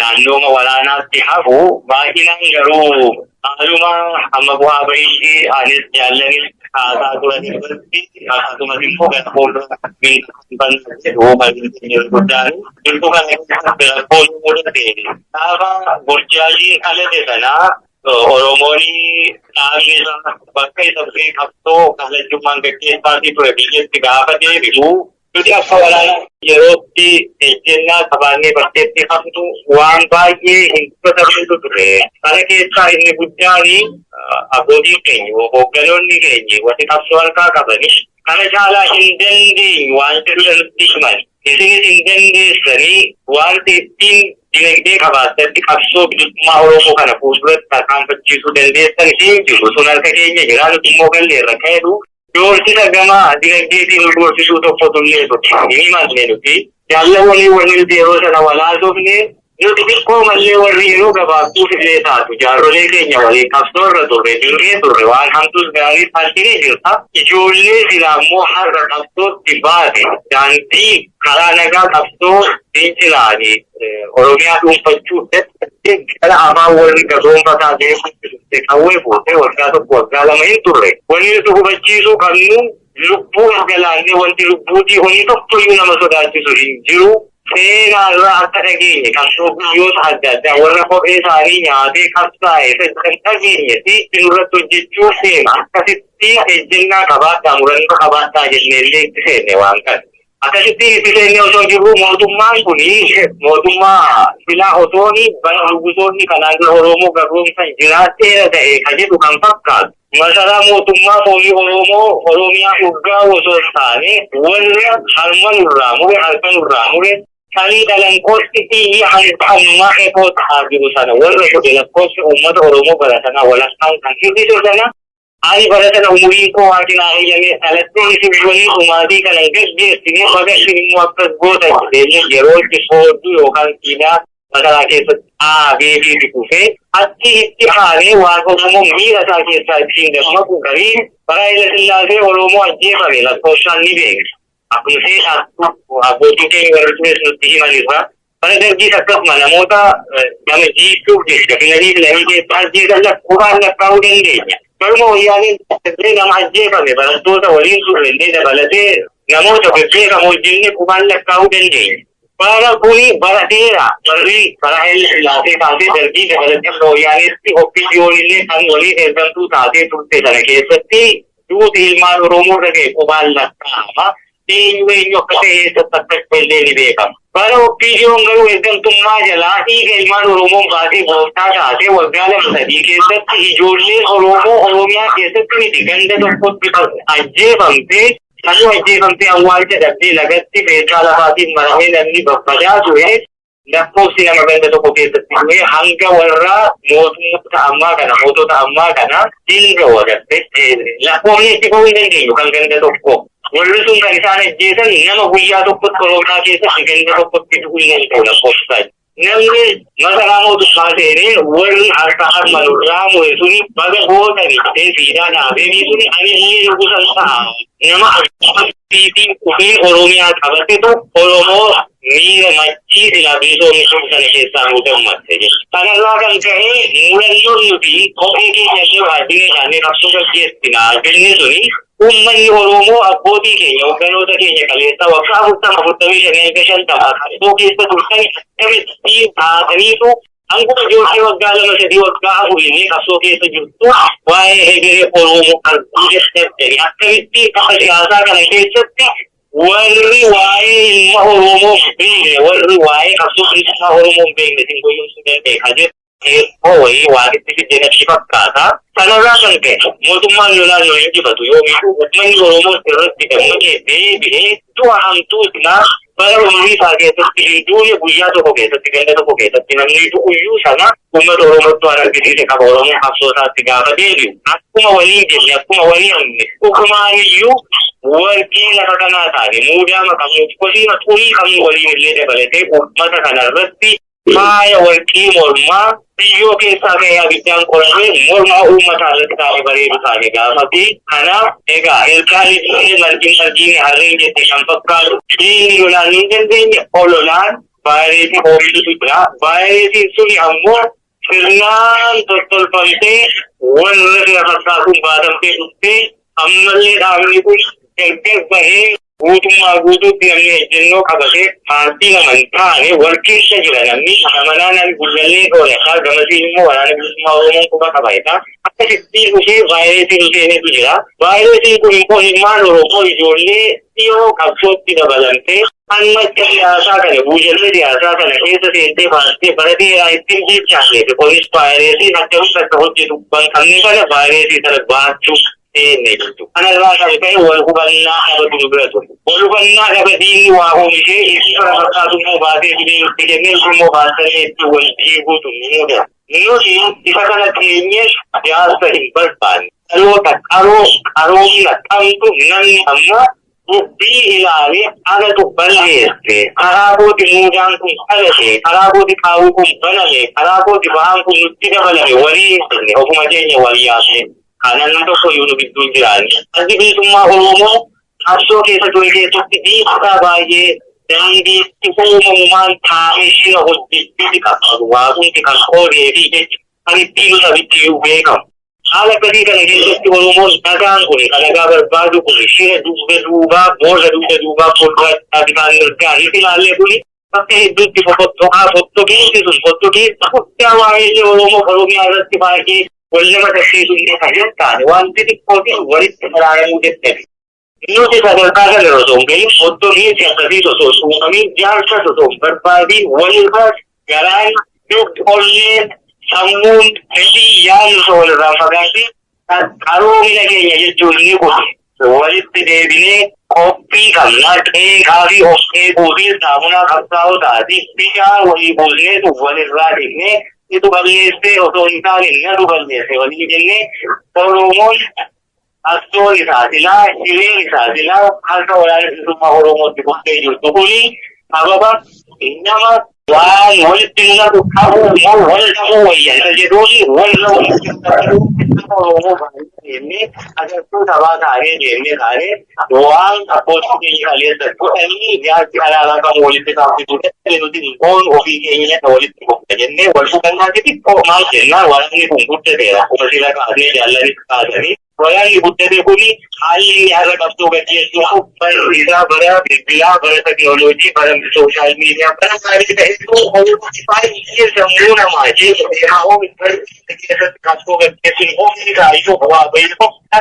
naannooma waraanaatti hafu baay'inaan garuu haaluma amma bu'aa ba'iitti anis jaallanis haasaa turan irratti akkasumas immoo gara fuuldura jedhu mariin keenya irri guddaan jirtu kana keessatti rakkoon mudate gaafa burjaajiin dhalate sanaa Oromoon dhaabni isaa bakka isa bu'ee qabsoo kallattummaan gaggeessaatii ture biyyatti gaafa deebi'u Nuti akka waraanaa yerootti ejjennaa qabaannee bakkeetti hafnu waan baay'ee hin dubbatamnetu ture. Kana keessaa inni guddaan abbootiin keenya, hoogganoonni keenya wanti qabsoo harkaa qabani kana caalaa hin dandeenyu waan jedhudha nutti himan. Isinis hin dandeessanii wanti ittiin dinagdee qabaattatti qabsoo bilisummaa Oromoo kana fuulduratti tarkaanfachiisuu dandeessan hin jiru. Sun harka keenya jira, nuti immoo galleerra ka'edhu. Doorsisa gama dinagdeetiin nu doorsisuu tokkotu illee ture. Hin himanne nuti. Jaalawwanii warri nuti yeroo sana walaasofne nuti xiqqoo mallee warri yeroo gabaabduuf illee taatu jaarrolee keenya waliin qabsoo irra turre, dirree turre, waan hamtuus gaariis arginee jirta. Ijoollee silaa immoo har'a qabsootti baate daandii karaa nagaa qabsoo fincilaanii Oromiyaa dhuunfachuu dadhabdee gara afaan warri gadoonfataa beekutti dhufte qawwee fuutee waggaa 1 waggaa 2 hin turre. Wanni nuti hubachiisuu qabnu lubbuu galaannee wanti lubbuutii olii tokkoyyuu nama sodaachisu hin jiru. Seenaarraa akka dhageenye qabsoo biyyoota adda addaa warra kophee isaanii nyaatee qabsaa'e kan dhageenye siitti nurratti hojjechuu seena, akkasitti ejjennaa qabaadhaa, murannoo qabaadhaa jennee illee itti seenne waan kana. Akkasitti itti seennee osoo jirru mootummaan kun mootummaa silaa otooni bara nugusoonni kanaan dura Oromoo garroomsan jiraatteera ta'e ka jedhu kan fakkaatu. Masaraa mootummaa foonii Oromoo Oromiyaa urgaa osoo hin taane warra harma nurraa mure, harka nurraa mure, sanii dhalanqootti xiyyi hanga ammaa efoo ta'aa jiru sana warra godhe, lakkoofsa uummata Oromoo bara sanaa walakkaan kan hir'ise sana, ani bara sana umuriin koo waaqni naa eeyyamee dhaladhee isin waliin dhumaatii kana hin gaggeessine, baga isin immoo akkas gootan jedhee yeroo itti soodduu yookaan siidaa masaraa keessatti dhaabeefiitu dhufee achi itti aanee waan Oromoo miira isaa keessaa ittiin dammaqu garii bara Haayila Sillaasee Oromoo ajjeefame lakkoofsaan ni beekna. Akkuma seenaatti abbootiin keenya warri tures nutti himanirra. Bara Dargiis akkasuma namoota nama jiisuuf jecha filanii filanii keessaa ajjeesan lakkoofsaan lakkaa'uu dandeenya. Baruma Wayyaaneen illee nama ajjeefame barattoota waliin turre illee dabalatee namoota bebbeekamoo jennee qubaan lakkaa'uu dandeenya. Bara kuni bara dheeraa, barri bara Haayile Sillaasee kaasee Dargii dabalatee amma Wayyaaneetti OPDOn illee kan waliin ergamtuu taatee turte sana keessatti duuti ilmaan Oromoo irra ga'e qubaan lakkaa'ama. Eenyu eenyu akka ta'e, eessatti akka ta'e illee ni beekama. Bara OPDOn garuu ergamtummaa jalaa dhiiga ilmaan Oromoon baatee gooftaa taatee waggaa 2 3 keessatti ijoolleen Oromoo Oromiyaa keessatti miti ganda tokkotti ajjeefamtee, sanuu ajjeefamtee awwaalcha dhabdee lagatti meeshaa lafaatiin maramee namni babbadaa ture, lakkoofsi nama ganda tokko keessatti du'e hanga warra mootummoota ammaa kana, mootota ammaa kana hin ga'u agarte, lakkoofni itti ga'uu hin dandeenyu kan ganda tokko. Warri sun kan isaan ajjeesan nama guyyaa tokkotti Oromiyaa keessatti ganda tokkotti du'uu hin danda'u lakkoofsa. Namni masaraa mootummaa seenee warri harka harma nurraa mure suni baga gootani jedhee siidaa dhaabee suni ani illee nugusan ta'a. Nama akkasiitiin dhufee Oromiyaa qabatetu Oromoo miira machii silaa bilisoomni sun sana keessaa nu gammadde jechuudha. Kanarraa kan ka'e murannoon nuti kophee keenya illee baadinee isaanii qabsoo gaggeessina jenne suni, uummanni Oromoo abbootii keenya, hogganoota keenya kaleessaa waggaa 40, 45 hanga 50 qabsoo keessa turtan akkamitti taataniitu hanguma ijoollee waggaa 2, 3, waggaa 4 illee qabsoo keessa jirtu waa'ee hegeree Oromoo arguu dadhabdani, akkamitti tapha siyaasaa kana keessatti warri waa'ee ilma Oromoo hin beekne, warri waa'ee qabsoo bilisummaa Oromoo hin beekne isin goyyomsuu danda'e kan jedhu teessoo wayii waan itti fidde natti fakkaata. Kanarraa kan ka'e mootummaan lolaan nu injifatu yoomiyyuu, uummanni Oromoo irratti dammaqee deebi'ee du'a hamtuu silaa bara umurii isaa keessatti hin duune guyyaa tokko keessatti ganda tokko keessatti namni du'uyyuu sana uummata Oromootti waan argisiise qaba. Oromoon qabsoo isaatti gaafa deebi'u akkuma waliin jenne, akkuma walii hamne, dhugumaaniyyuu warqee lafa kanaa taane muudaama qabnu, kosiima xurii qabnu waliin illee dabalatee uummata kana irratti faaya warqii mormaa biyyoo keessaa ka'ee abiddaan qoratee mormaa uummataa irratti taa'ee bareedu taane gaafati. Kanaaf egaa ilkaan illee margin margiin harreen jette kan fakkaatu diinni lolaan hin dandeenye ololaan vaayireesii oomishutu jira. Vaayireesiin suni ammoo sirnaan tottolfamtee warra fira fakkaatuun baatamtee dhuftee ammallee dhaabni kun gargar bahee Guutummaa guutuutti namni ejjennoo qabatee paartii lama hin taane wal keessa jira namni amanaan ani gullallee dhoolataa gamasiin immoo Waraana Bilisummaa Oromoon quba qaba jedha. Akkasitti dhufee vaayirasiin seenetu jira. Vaayirasiin kun immoo ilmaan Oromoo ijoollee dhiyoo qabsootti dabalamtee amma akka siyaasaa kana buujallee siyaasaa kana keessa seentee baastee bara dheeraa ittiin bilchaanee fi kunis vaayirasiin akkamitti akka hojjetu hin qabne kana vaayirasii sana baachuu seenne jechuudha. Kanarraa kan ka'e wal hubannaa dhabatu nu bira ture. Wal hubannaa dhaba diinni waa oomishee inni kana fakkaatu immoo baasee fidee nutti kennee immoo baasanii ittiin wal diiguutu ni mudata. Nuti isa kana teenyee siyaasa hin barbaanne. Dhaloota qaroo qaroomina qabdu namni amma dubbii ilaalee anatu balleesse, karaa kooti muudaan kun dhalate, karaa kooti qaawwi kun baname, karaa kooti ba'aan kun nutti dabalame walii hin jenne, ofuma keenya wal yaasne. Kanan nam tokko iyyuu nu gidduu hin jiraanne. Addi Bilisummaa Oromoo qabsoo keessa ture keessatti dhiibbaa baay'ee daandiitti uumamumaan taa'ee shira hojjechuuti qaba. Waaqumti kan qoodee fi jecha kan ittiin sabitti iyyuu beekamu. Haala akkasii kana keessatti Oromoon dhagaan kun kan dhagaa barbaadu kun shira dugda duubaa boolla dugda duubaa fuuldura bitaan mirgaan ilaallee kun bakka hedduutti fottoqaa fottoqiinsi sun fottoqiinsa guddaa waa'ee Oromoo Oromiyaa irratti baay'ee wal nama taksiisu illee kan hin taane wanti xiqqootiin walitti araaramuu dadhabe. Nuti sadarkaa kana osoo hin gahin fottoqiinsi akkasii osoo suuqamiin jaarsa osoo hin barbaadiin walirra garaan dugdi onneen sammuun fedhii yaadni osoo walirraa fagaatee qaroomina keenya jechuun inni kun walitti deebinee qophii qabna qeeqaa fi of qeequu fi saamunaa qabsaa'otaati bishaan walii buusneetu walirraa dhiqnee itu balleessee osoo hin taane natu balleesse walii jennee Oromoon qabsoon isaa silaa hireen isaa silaa harka Waraana Bilisummaa Oromootti kuftee jirtu kuni sababa nama waan walitti nu naqu qabu moo wal dhabuu wayya isa jedhuuni walirra walitti Oromoo baay'ee deemnee agartuu sabaa taanee deemnee taanee waan abbootii keenya kaleessa godhanii jaarsi alaabaa qabu walitti taasisuu dadhabe nuti foon ofii keenya walitti gobba jennee wal hubannaa xixiqqoo maal jennaan waraanni kun guddateera. Akkuma sila kaasnee jaallanis kaasanii waraanni guddate kuni haalli inni har'a qabsoo gaggeessu barri isaa bara bilbilaa, bara teknooloojii, bara social media, bara maalii ta'etu baay'ee sammuu namaa jeeqa deemaa oomishu keessatti qabsoo gaggeessuun humni kaayyuu bu'aa bahii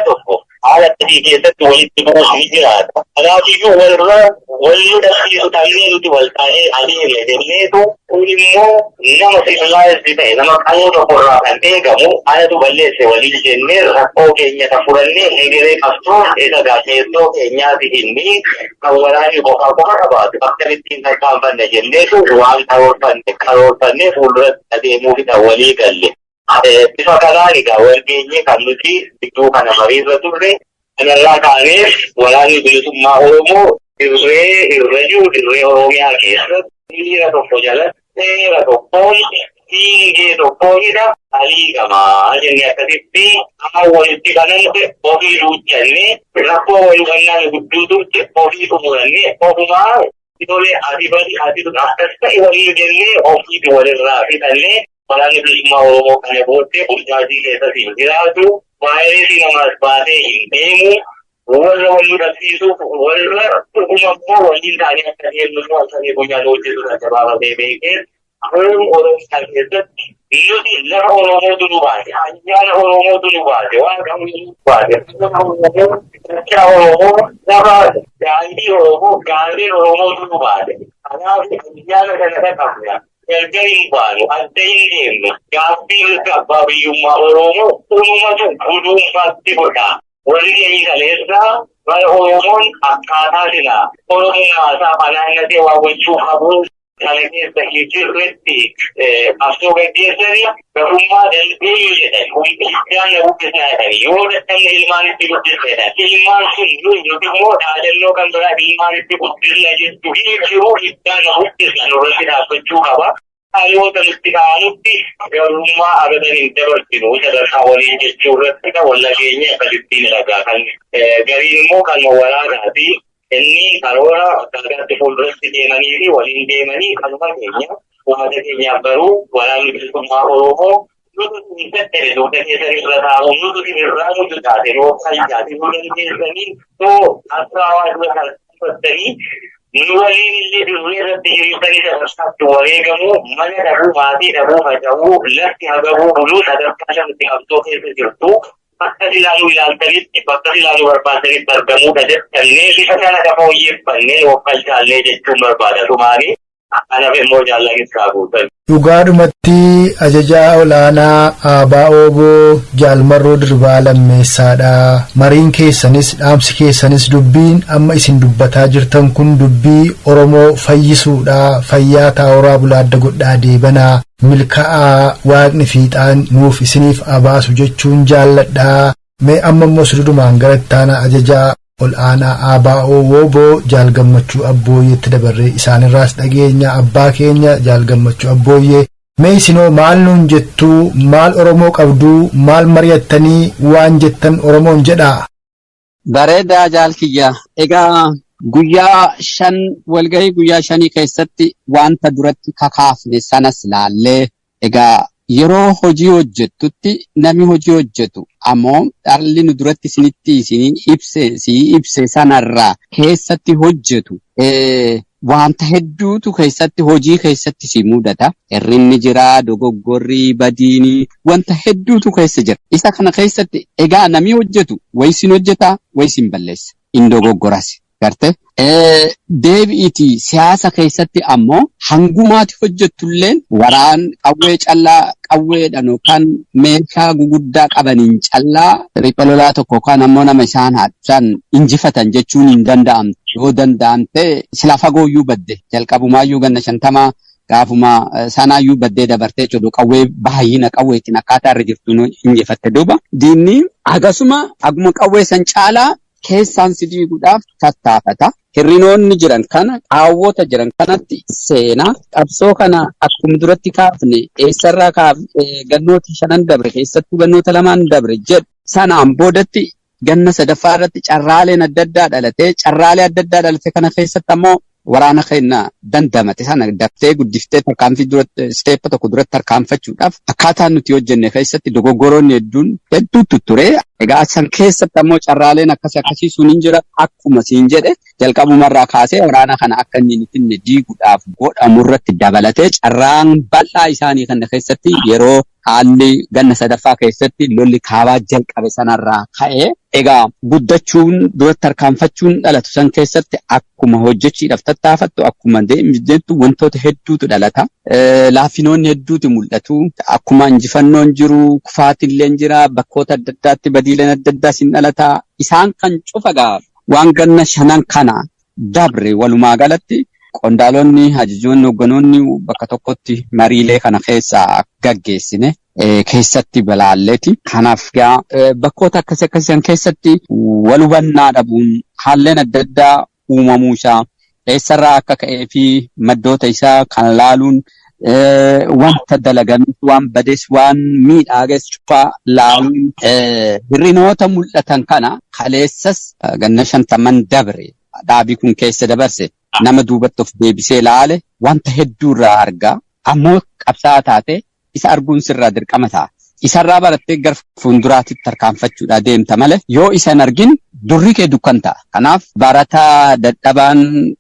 tokko haala akkasii keessatti walitti bu'uuf ni jiraata. Kanaafiyyuu walirra wal nu dhabsiisu taanee nuti wal taanee adeemne jenneetu kun immoo nama civilized ta'e nama qaroo tokkorraa kan eegamu anatu balleesse waliin jennee rakkoo keenya ta furannee egeree qabsoo isa gaafeessoo keenyaati inni kan waraanni qofa qofa qabaatu akkamittiin tarkaanfanne jenneetu waan karoorfanne fuulduratti adeemuufidha walii galle. Bifa kanaan egaa wal geenye kan nuti gidduu kana mariirra turre. Kanarraa kaanee Waraanni Bilisummaa Oromoo dirree irra jiru dirree Oromiyaa keessatti dhiira tokko jalatti seera tokkoon fiingee tokkoonidha aliigamaa jennee akkasitti amma walitti banamte ofii duuchannee rakkoo wal hubannaan gudduu turte ofii xumurannee ofumaa tolee ati badi ati akkas ta'e walii jennee ofiitu walirraa fixannee Waraanni Bilisummaa Oromoo kana booddee burjaajii keessas hin jiraatu, vaayirasii namaas baatee hin deemu, warra wal nu dhabsiisuuf warra dhuguma immoo waliin ta'anii akka deemnu immoo halkanii guyyaan hojjetu adda baafatee beekee Oromoo Oromiyaa keessatti nuti lafa Oromootu nu baase, ayyaana Oromootu nu baase, waaqa nu baase, lafa Oromoo, dachaa Oromoo, lafa daandii Oromoo, gaarreen Oromootu nu baase. Kanaaf ayyaana kana qabna. Gargar hin baanu, adda hin deemnu. Gaaffii mirga abbaa biyyummaa Oromoo unumatu guduunfaatti godha. Warri keenya kaleessaa bara Oromoon akkaataa silaa Oromummaa isaa fanaannatee waa gochuu qabu kana keessa hin jirretti qabsoo gaggeessanii gabrummaa dandeenyu jedhan humni iddaan na buqqisna jedhan yoo dadhabne ilmaan itti guddisna jedhan ilmaan sun nuyi nuti immoo dhaadannoo kan biraa ilmaan itti guddisna jettu hin jiru iddaan na buqqisna nurratti dhaabbachuu qaba. Dhaloota nutti ka'anutti gabrummaa abadan hin dabarsinu sadarkaa waliin jechuu irratti wal nageenye akkasittiin ragaa kan gariin immoo kan waraanaati. Inni karoora akkaataatti fuulduratti deemanii fi waliin deemanii kanuma keenya uummata keenyaaf garuu Waraanni Bilisummaa Oromoo nutu isin dadhabe dugda keessan irra taa'u nutu isin irraa mucu taate roobsaa taate nu dandeessanii too qabsaawaa dura kan uffattanii nu waliin illee dirree irratti hiriirtanii sadarkaatti wareegamuu, mana dhabuu, maatii dhabuu, faca'uu, lafti hagabuu buluu sadarkaa sanitti qabsoo keessa jirtu. Bakka silaa nu ilaaltanitti, bakka silaa nu barbaaddanitti argamuudha jettannee bifa sana fooyyeffannee waffalchaallee jechuun barbaada tumaanii. Kanaaf immoo jaallanis kaa guutan. Dhugaadhumatti ajajaa olaanaa ABO Jaal Marroo Dirribaa Lammeessaadha. Mariin keessanis, dhaamsi keessanis, dubbiin amma isin dubbataa jirtan kun dubbii Oromoo fayyisuudha. Fayyaa taa'uraa bulaadda godhaa deebanaa. Milkaa'aa, waaqni fiixaan nuuf isiniif abaasu jechuun jaalladha. Mee amma immoo sududumaan gara itti aanaa ajajaa ol aanaa ABO WBO Jaal Gammachuu Abbooyyeetti dabarree isaanirraas dhageenya. Abbaa keenya Jaal Gammachuu Abbooyyee, mee isinoo maal nuun jettuu? Maal Oromoo qabduu? Maal mari'attanii waan jettan Oromoon jedhaa? Bareedaa, jaal kiyya. Egaa guyyaa 5, walgahii guyyaa 5 keessatti wanta duratti kakaafne sanas laallee, egaa yeroo hojii hojjettutti namni hojii hojjetu ammoo dhalli nu duratti isinitti isinii ibse sii ibse sanarraa keessatti hojjetu wanta hedduutu keessatti hojii keessatti si mudata. Hirrinni jira, dogoggorri, badiini, wanta hedduutu keessa jira. Isa kana keessatti egaa namni hojjetu wayi sin hojjeta, wayi sin balleessa. In dogoggoras. Garte? Deebi'iiti siyaasa keessatti ammoo hangumaati hojjettulleen waraan qawwee callaa, qawweedhaan yookaan meeshaa guguddaa qabaniin callaa ripha lolaa tokko yookaan ammoo nama isaan haadhan injifatan jechuun hin danda'amtu. Yoo danda'amte sila fagooyyuu badde, jalqabumaayyuu ganna 50 gaafuma sanaayyuu baddee dabartee jechuudha. Qawwee baay'ina qawweetiin akkaataa irra jirtu injifatte duuba. Diinni akkasuma aguma qawwee san caalaa keessaan si diiguudhaaf tattaafata. Hirrinoonni jiran kana, qaawwota jiran kanatti seenaa qabsoo kana akkuma duratti kaafne eessarraa kaafne, gannoota 5n dabre keessattuu gannoota 2n dabre jedhu sanaan boodatti ganna sadaffaa irratti carraaleen adda addaa dhalatee, carraalee adda addaa dhalate kana keessatti ammoo waraana keenya dandamate sana daftee guddiftee tarkaanfii duratti, step tokko duratti tarkaanfachuudhaaf akkaataan nuti hojjenne keessatti dogoggoroonni hedduun hedduutu ture. Egaa san keessatti ammoo carraaleen akkasii akkasii sun hin jira. Akkuma siin jedhe, jalqabumarraa kaasee waraana kana akka inni hin finne diiguudhaaf godhamu irratti dabalatee carraan bal'aa isaanii kana keessatti yeroo haalli ganna sadaffaa keessatti lolli kaabaa jalqabe sanarraa ka'ee egaa guddachuun duratti tarkaanfachuun dhalatu san keessatti akkuma hojjechiidhaaf tattaafattu, akkuma deemtu wantoota hedduutu dhalata. Laaffinoonni hedduutu mul'atu. Akkuma injifannoon jiru kufaatillee jira. Bakkoota adda addaatti badiileen adda addaas hin dhalata. Isaan kan cufa gaafa waan ganna 5n kana dabre walumaa galatti qondaalonni, ajajoonni, hoogganoonni bakka tokkotti mariilee kana keessaa gaggeessine keessatti balaalleeti. Kanaaf gaa bakkoota akkasii akkasii keessatti wal hubannaa dhabuun haalleen adda addaa uumamuu isaa eessarraa akka ka'ee fi maddoota isaa kan laaluun, wanta dalagames, waan bades, waan miidhaages cufaa laaluun, hir'inoota mul'atan kana kaleessas ganna 50n dabre dhaabii kun keessa dabarse nama duubatti of deebisee laale wanta hedduu irraa argaa, ammoo qabsaa'aa taate isa arguun sirraa dirqama ta'a. Isarraa barattee gara fuulduraatti tarkaanfachuudhaa deemta malee yoo isa hin argin durri kee dukkan ta'a. Kanaaf barataa dadhabaan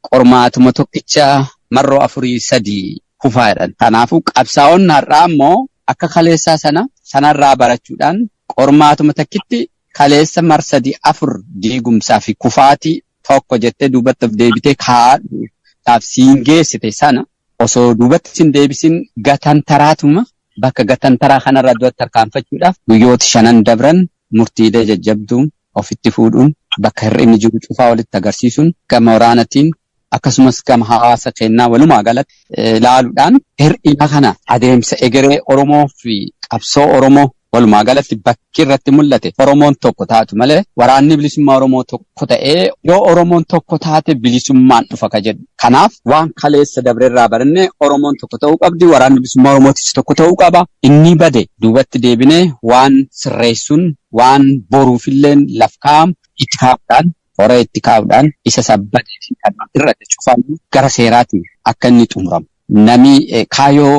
qormaatuma tokkicha marroo afurii sadii kufaa jedhan. Kanaafuu qabsaa'onni har'aa immoo akka kaleessaa sana sanarraa barachuudhaan qormaatuma takkitti kaleessa mar sadii afur diigumsaa fi kufaatii tokko jettee duubatti of deebitee kaa'aadhaaf siin geessite sana osoo duubatti sin deebisin gatantaraatuma bakka gatantaraa kanarraa duratti tarkaanfachuudhaaf guyyoota 5n dabran murtiilee jajjabduu ofitti fuudhuun, bakka hir'inni jiru cufaa walitti agarsiisuun, gama waraanatiin akkasumas gama hawaasa keenyaa walumaa galatti ilaaluudhaan hir'ina kana adeemsa egeree Oromoo fi qabsoo Oromoo walumaa galatti bakki irratti mul'ate Oromoon tokko taatu malee waraanni bilisummaa Oromoo tokko ta'ee yoo Oromoon tokko taate bilisummaan dhufa ka jedhu. Kanaaf waan kaleessa dabreerraa baranne Oromoon tokko ta'uu qabdi, waraanni bilisummaa Oromootis tokko ta'uu qaba. Inni bade duubatti deebinee waan sirreessuun, waan boruufilleen laf kaa'amu itti kaa'uudhaan, horee itti kaa'uudhaan, isa sabbatee fi kan irratti cufamu gara seeraatiin akka inni xumuramu. Nami kaayoo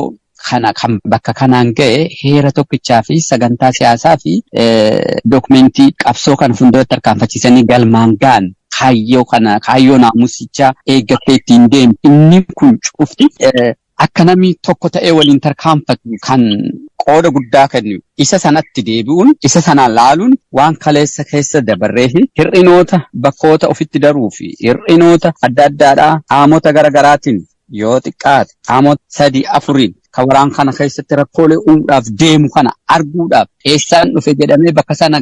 kana kan bakka kanaan ga'e heera tokkichaa fi sagantaa siyaasaa fi dookumentii qabsoo kana fuulduratti tarkaanfachiisanii galmaan ga'an Kaayyoo kana kaayyoo naamusichaa eeggattee ittiin deemtu. Inni kun cufti akka namni tokko ta'ee waliin tarkaanfatu kan qooda guddaa kennu. Isa sanatti deebi'uun, isa sana laaluun waan kaleessa keessa dabarree fi hir'inoota bakkoota ofitti daruu fi hir'inoota adda addaadhaa qaamota garaagaraatiin yoo xiqqaate qaamota 3 4 kan waraan kana keessatti rakkoolee uumuudhaaf deemu kana arguudhaaf eessaan dhufe jedhamee bakka sana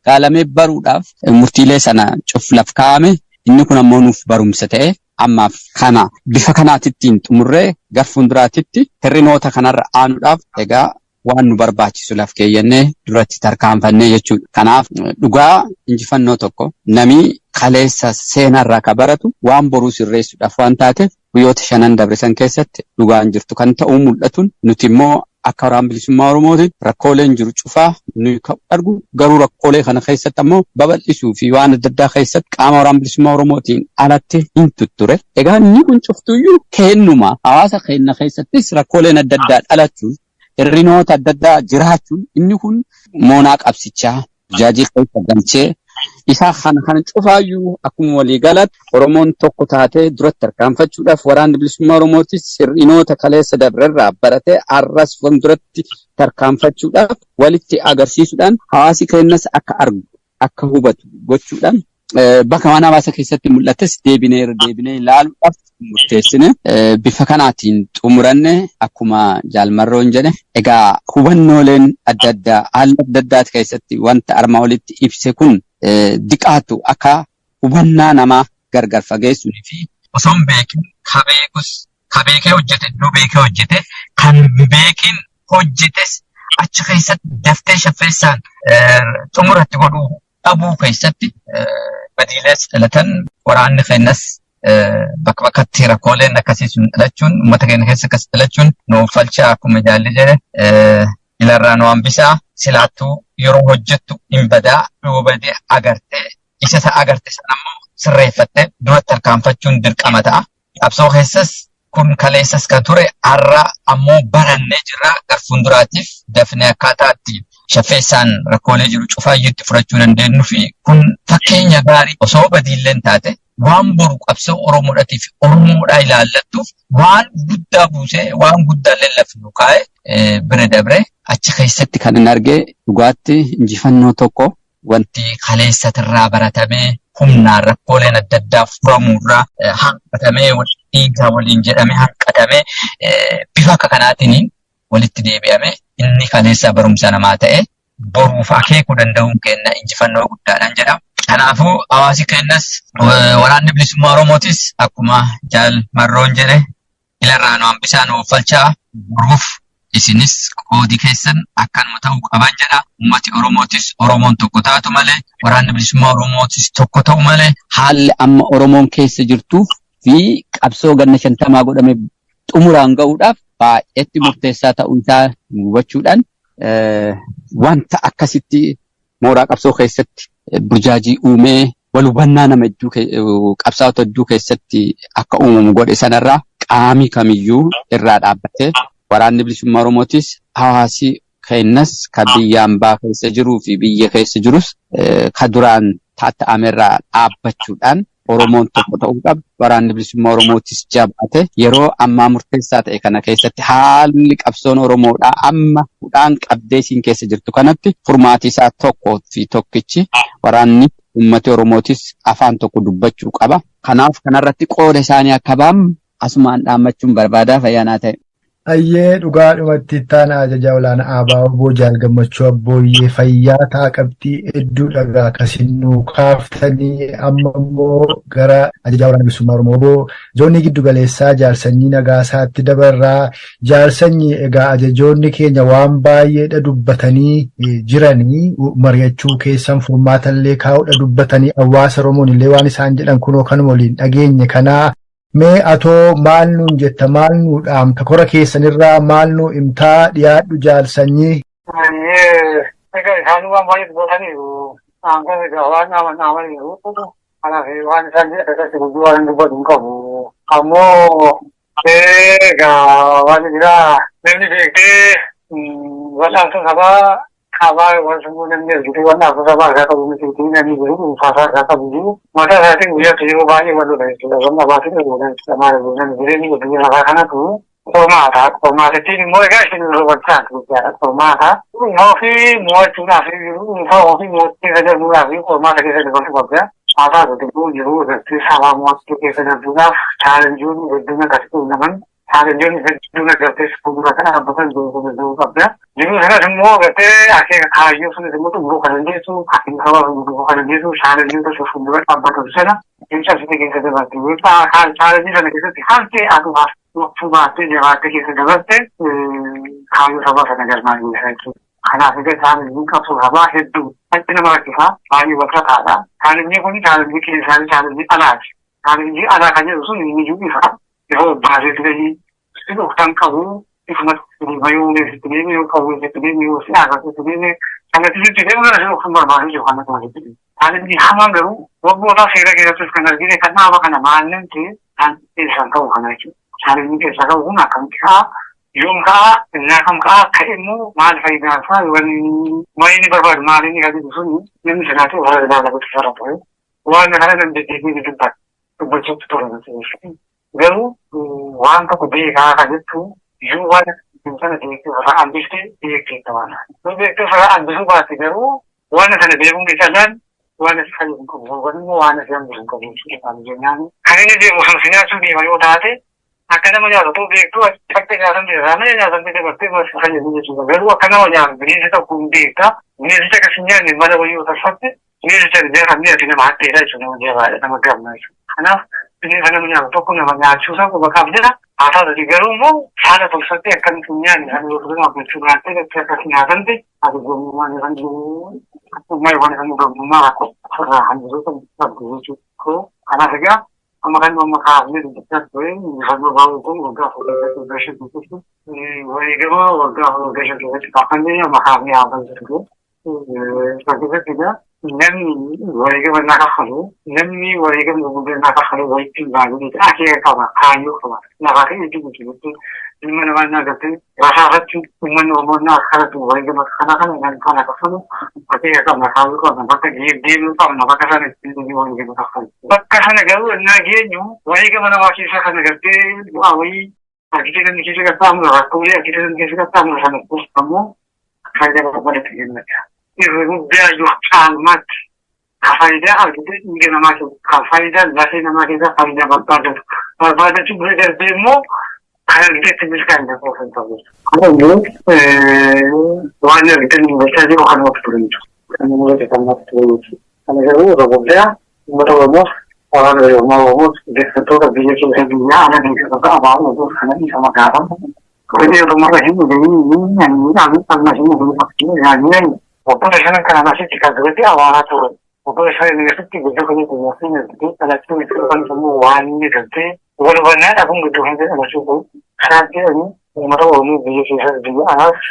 gaalamee baruudhaaf murtiilee sana cuflaf kaa'ame. Inni kun ammoo nuuf barumsa ta'e ammaaf kana bifa kanaatittiin xumurree gar fuulduraatitti hir'inoota kanarra aanuudhaaf egaa waan nu barbaachisu laf keeyyannee duratti tarkaanfannee jechuudha. Kanaaf dhugaa injifannoo tokko namni kaleessa seenarraa ka baratu waan boruu sirreessuudhaaf waan taateef guyyoota 5 dabre san keessatti dhugaan jirtu kan ta'uu mul'atuun nuti immoo akka Waraana Bilisummaa Oromootiin rakkooleen jiru cufaa nuyi kan argu garuu rakkoolee kana keessatti ammoo babal'isuu fi waan adda addaa keessatti qaama Waraana Bilisummaa Oromootiin alatti hin tutture. Egaa inni kun cuftuyyuu kennuma hawaasa keenya keessattis rakkooleen adda addaa dhalachuun hir'inoota adda addaa jiraachuun inni kun moonaa qabsichaa jaajii keessa galchee isaa kana kana cufaayyuu akkuma waliigalatti Oromoon tokko taatee duratti tarkaanfachuudhaaf Waraanni Bilisummaa Oromootis hir'inoota kaleessa dabrerraa baratee arras fuulduratti tarkaanfachuudhaaf walitti agarsiisuudhaan hawaasi keenyas akka argu akka hubatu gochuudhaan bakka waan hawaasa keessatti mul'ates deebinee irra deebinee ilaaluudhaaf murteessine bifa kanaatiin xumuranne. Akkuma Jaalmarroon jedhe egaa hubannooleen adda addaa haala adda addaa keessatti wanta armaa olitti ibse kun diqaatu akka hubannaa namaa gargar fageessuunii fi osoo hin beekin ka beekus ka beekee hojjete iddoo beekee hojjete kan beekin hojjetes achi keessatti daftee shaffeessaan xumuratti godhuu dhabuu keessatti badiilees dhalatan waraanni keenyas bakka bakkatti rakkooleen akkasii sun dhalachuun uummata keenya keessa akkas dhalachuun nuuf falchaa akkuma jaalli jedhe ilarraa nu hambisaa. Silaattuu yeroo hojjettu hin badaa yoo badee agartee isa isa agarte sana immoo sirreeffattee duratti tarkaanfachuun dirqama ta'a. Qabsoo keessas kun kaleessas kan ture har'a ammoo barannee jirra gar fuulduraatiif dafnee akkaataa itti shaffeessaan rakkoolee jiru cufaayyuu itti furachuu dandeenyu fi kun fakkeenya gaarii osoo badiilleen taate waan boru qabsoo Oromoodhaatiif Oromoodhaa ilaallattuuf waan guddaa buusee waan guddaa lallafnu kaa'e bira dabre achi keessatti kan hin argee dhugaatti injifannoo tokko wanti kaleessatirraa baratamee humnaan rakkooleen adda addaa furamuurraa hanqatamee dhiigaa waliin jedhamee hanqatamee bifa akka kanaatiin walitti deebi'ame inni kaleessa barumsa namaa ta'e boruuf akeekuu danda'uun kenna injifannoo guddaadhaan jedha. Kanaafuu hawaasi keenyas Waraanni Bilisummaa Oromootis akkuma Jaal Marroon jedhe ilarraa nu hambisaa nu uffalchaa boruuf isinis qoodi keessan akkanuma ta'uu qaban jedha. Uummati Oromootis Oromoon tokko taatu malee Waraanni Bilisummaa Oromootis tokko ta'u malee haalli amma Oromoon keessa jirtuuf fi qabsoo ganna 50 godhame xumuraan ga'uudhaaf baay'eetti murteessaa ta'uu isaa hubachuudhaan wanta akkasitti mooraa qabsoo keessatti burjaajii uumee wal hubannaa nama hedduu qabsaa'ota hedduu keessatti akka uumamu godhe sanarraa qaamii kamiyyuu irraa dhaabbatee Waraanni Bilisummaa Oromootis hawaasi keenyas ka biyya ambaa keessa jiruu fi biyya keessa jirus ka duraan tatta'amerraa dhaabbachuudhaan Oromoon tokko ta'uu qaba. Waraanni Bilisummaa Oromootis jabaate yeroo ammaa murteessaa ta'e kana keessatti haalli qabsoon Oromoodhaa amma hudhaan qabdee siin keessa jirtu kanatti furmaati isaa tokkoo fi tokkichi waraanni uummati Oromootis afaan tokko dubbachuu qaba. Kanaaf kanarratti qooda isaanii akka ba'an asumaan dhaammachuun barbaadaa fayyaanaa ta'e. Ayyee dhugaadhumatti ittaanaa ajajaa olaanaa ABO Obbo Jaal Gammachuu Abbooyyee fayyaa ta'a qabxii hedduu dhagaa kasin nuu kaaftanii amma immoo gara ajajaa waraana bilisummaa Oromoo Obbo zoonii giddu galeessaa Jaal Sanyii Nagaasaatti dabarraa. Jaal Sanyii egaa ajajoonni keenya waan baay'eedha dubbatanii jiranii mari'achuu keessan furmaatallee kaa'uudha dubbatanii hawaasa Oromoon illee waan isaan jedhan kunoo kanuma waliin dhageenye kanaa. Mee atoo maal nuun jetta maal nuu dhaamta kora keessanirraa maal nuu himtaa dhiyaadhu Jaal Sanyii. Egaa isaan waan baay'ee dubbataniiru. Aangoon egaa waan dhaaman dhaamaniiru. Kanaaf waan isaan jedhan irratti guddoo waan dubbatu hin qabu. Ammoo egaa waan biraa namni beekee wal'aansa sabaa Qabaa waan sammuu namni argite waan afur sabaa irraa qabu miti namni jiru dhuunfaa irraa qabu jiru. Mataa isaatiin guyyaatti yeroo baay'ee wal lola jechuudha. Wanna baatiin dhuguudhaan jechuudha. Maal goonaan jireenyi biyya lafaa kanatu qormaata. Qormaatittiin immoo egaa isin hubachaa guddaadha. Qormaata. Dhuunfaa ofii mo'achuudhaaf dhuunfaa ofii mo'achuu keessa darbuudhaaf qormaata keessa dabaluu qabda. Haa taatu xiqqoo jiru irratti sabaa mo'achuu keessa darbuudhaaf chaalenjiin hedduun akkasitti uumaman chaalenjiin hedduun agartee fuuldura kana dhaabbatan beekuu danda'uu qabda. Jiruu sanas immoo agartee akeeka kaayyoo sunis immoo xumuruu kan dandeessu akeeka sabaa xumuruu kan dandeessu chaalenjiin tokko fuuldura dhaabbatan sana hin cabsite keessa dabarte. Chaalenjii sana keessatti haftee aduu haftuu baattee jabaattee keessa dabarte kaayyoo sabaa sana galmaan geessa jechuudha. Kanaaf egaa chaalenjiin qabsoo sabaa hedduu achi nama rakkisaa baay'ee walxaxaadha. Chaalenjiin kun chaalenjii keessaa chaalenjii alaati. Chaalenjii alaa kan jedhu sun inni iyyuu ifa. Yeroo baasee turanii si dhoksan qabu ifumatti bayuu sitti deeme yoo qabu sitti deeme yoo si agarsiisu sitti deeme kanatti sitti deemu kana si dhoksan barbaadu jiru kanatti walitti deeme. Chaalenjii hamaan garuu waggoota seera keessattis kan argine kan dhaaba kana maalleen ta'e kan keessaan qabu kana jechuudha. Chaalenjii keessaa qabu kun akkamitti ka'a yoom ka'a innaa kam ka'a ka'e immoo maal faayidaa isaa waan inni barbaadu maal inni kan jedhu sun namni sanaatu ofirra ilaalaa sarara ture. Waan kana namni deddeebiin dubbata dubbachuutti ture. Garuu waan tokko beekaa kan jettu yoo waan sana beektee ofirraa hambifte beektee qabaata. Yoo beektee ofirraa hambisuu baatte garuu waan sana beekuun keessaan waan asi fayyadu hin qabu. Waan immoo waan asi hambisu hin qabu jechuudha jennaan. Kan inni deemu sun si nyaachuu deema yoo taate akka nama nyaatu otoo beektuu akka nyaatamte sana nyaatamte dabartee maal si fayyadu jechuudha. Garuu akka nama nyaatu bineensi tokko hin beekta. Bineensicha akkas hin nyaanne mala wayii yoo tolfatte bineensicha nyaata ati nama hatteedha jechuudha. Nama jabaadha nama gamna jechuudha. Kanaaf bineensa nama nyaatu tokko nama nyaachuu isaa quba qabdedha. Haa taatuti garuu immoo haala tolfattee akkamitti hin nyaanne sana yoo turan gochuu baattee akka akkas nyaatamte ati gammummaan irra jiru akkuma waan kan gammummaa rakkoo ofirraa hambisuu qabdu jechuudha. Kanaaf egaa amma kan amma kaafnee dubbachaa ture injifannoo baa'uu kun waggaa 4 keessatti waggaa 5 keessatti wareegama waggaa 4 waggaa 5 keessatti kaafannee amma kaafnee haafan jiru. Isa keessatti egaa namni wareegama naa kaffalu namni wareegama gurguddaa naa kaffalu wayitti hin baay'ee akeeka qaba kaayyoo qaba lafaa ka'ee itti guutuu ilma namaa naa gartee rasaasatti uummanni Oromoo naa kadhatu wareegama kana kana nan kana kaffalu akeeka qabna kaayyoo qabna bakka deemuu qabna bakka sana ittiin wareegama kaffalu. Bakka sana garuu innaa geenyu wareegama namaa keessaa kana gartee bu'aa wayii argitee namni keessa qaxxaamuru rakkoolee argitee namni keessa qaxxaamuru sana ammoo faayidaa barbaadatu jennudha. Irra guddaa yoo caalmaatti ka faayidaa argite dhiiga namaa keessa ka faayidaa lafee namaa keessa faayidaa barbaadatu. Barbaadatu bira darbee immoo kan argite itti milkaa'ina qofa hin ta'u. Kana immoo waan argite mul'achaa jiru kan namatti tolu jechuudha. Kan mul'ate kan namatti tolu jechuudha. Kana garuu irra guddaa uummata Oromoof waraana bilisummaa Oromoof deeggartoota biyya keessa biyya ala deeggartoota ABO Oromoof kana dhiifama gaafatu. Hojii Oromoo hin dhageenye amma hin dhageenye waggoota shanan kanaan asitti kan duratti awaaraa ture. Waggoota shanan keessatti gidduu kan qunnamtiin argitee dhalachuu itti dhufan immoo waan inni galtee wal hubannaa dhabuun gidduu kan dhalachuu kun kanaaf jedhanii uummata Oromoo biyya keessas biyya alaas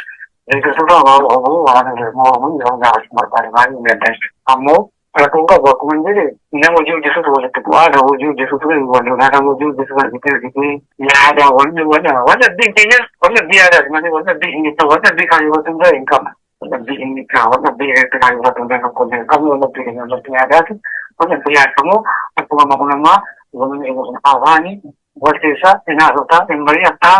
deeggartoota ABO Oromoo waraana bilisummaa Oromoo dhiifama gaafachuu barbaade baay'ee gaddaa jechuudha. Ammoo rakkoon qabu akkuma hin jedhe nama hojii hojjetutu walitti bu'aa nama hojii hojjetutu wal lolaa nama hojii hojjetu argitee argitee yaada wal wal dhabbiin keenyas wal dhabbii yaadaati malee wal dhabbii hin jettan wal dhabbii kaayyoo irratti hundaa'e hin qabna. Wal dhabbii inni wal dhabbii irratti kaayyoo irratti hundaa'e tokko illee hin qabnu wal dhabbii keenya wal dhabbii yaadaati. Wal dhabbii yaadamoo akkuma amma kun ammaa wanni inni kun hawaani wal keessa hin haasoftaa hin mari'attaa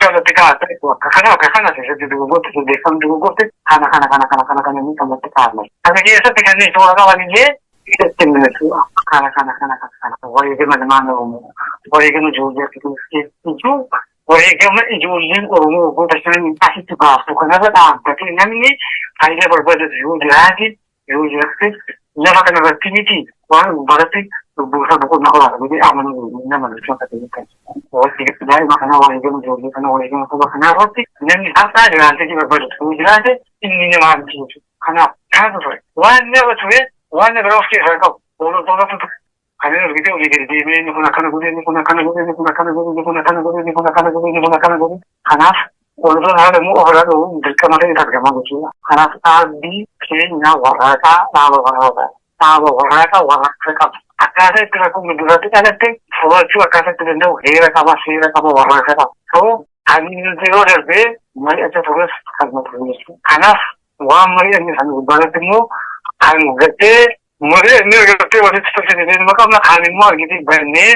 jalatti kaa'atta akka kana akka kana keessatti dogoggorte sirreeffamni dogoggorte kana kana kana kana kana kana inni kanatti kaa'ame. Kana keessatti kanneen toora qaban illee itti mul'atu kana kana kana kana kana wareegama ilmaan Oromoo wareegama ijoollee ijuu wareegama ijoolleen Oromoo waggoota shanan asitti baaftu kanarra dhaabbatee namni faayidaa barbaadatu yoo jiraate yoo jiraate lafa kanarratti miti waan barate lubbuu isaa boqonnaa horaata jedhee amanuu nama lachuu akka ta'e kan walitti daa'ima kana wareegama ijoollee kana wareegama saba kanaa irratti namni har'aa jiraatee barbaadatu yoo jiraate inni nama miti jechuudha. Kanaaf kanatu ture waan nama ture waan nama of keessaa qabu hoolottootatu ture. Kan inni argite olii gadi deemee inni kun akkana godhe inni kun akkana godhe inni kun akkana godhe inni kun akkana godhe inni kun akkana godhe inni kun akkana godhe. Kanaaf hoolottoota haala immoo ofirraa dhowwuun dirqama ta'e argama jechuudha. Kanaaf dhaabbii keenya warraaqaa dhaaba warraaqaa dhaaba warraaqaa warraaqsa qaba. Akkaataa itti rakkoon duratti dhalatte furachuu akkaataa itti danda'u heera qaba seera qaba warraaqsa qaba. So kan inni yeroo darbee mari'acha tures kan ture jechuudha. Kanaaf Waan mari'anne sana gubbaarratti immoo kan gartee mari'annee gartee walitti tolchine nima qabna, kan immoo argitee bannee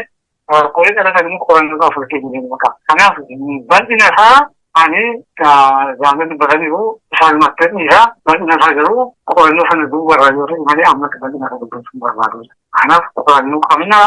rakkoolee dhalatan immoo qorannoo afur keenya nima qabna. Kanaaf bal'ina isaa ani jaallanni dubbataniiru, isaanumatti dhiisa. Bal'ina isaa garuu qorannoo sana duubarraa yoo ta'e malee ammatti bal'ina isaa dubbachuu barbaadu. Kanaaf qorannoo qabna.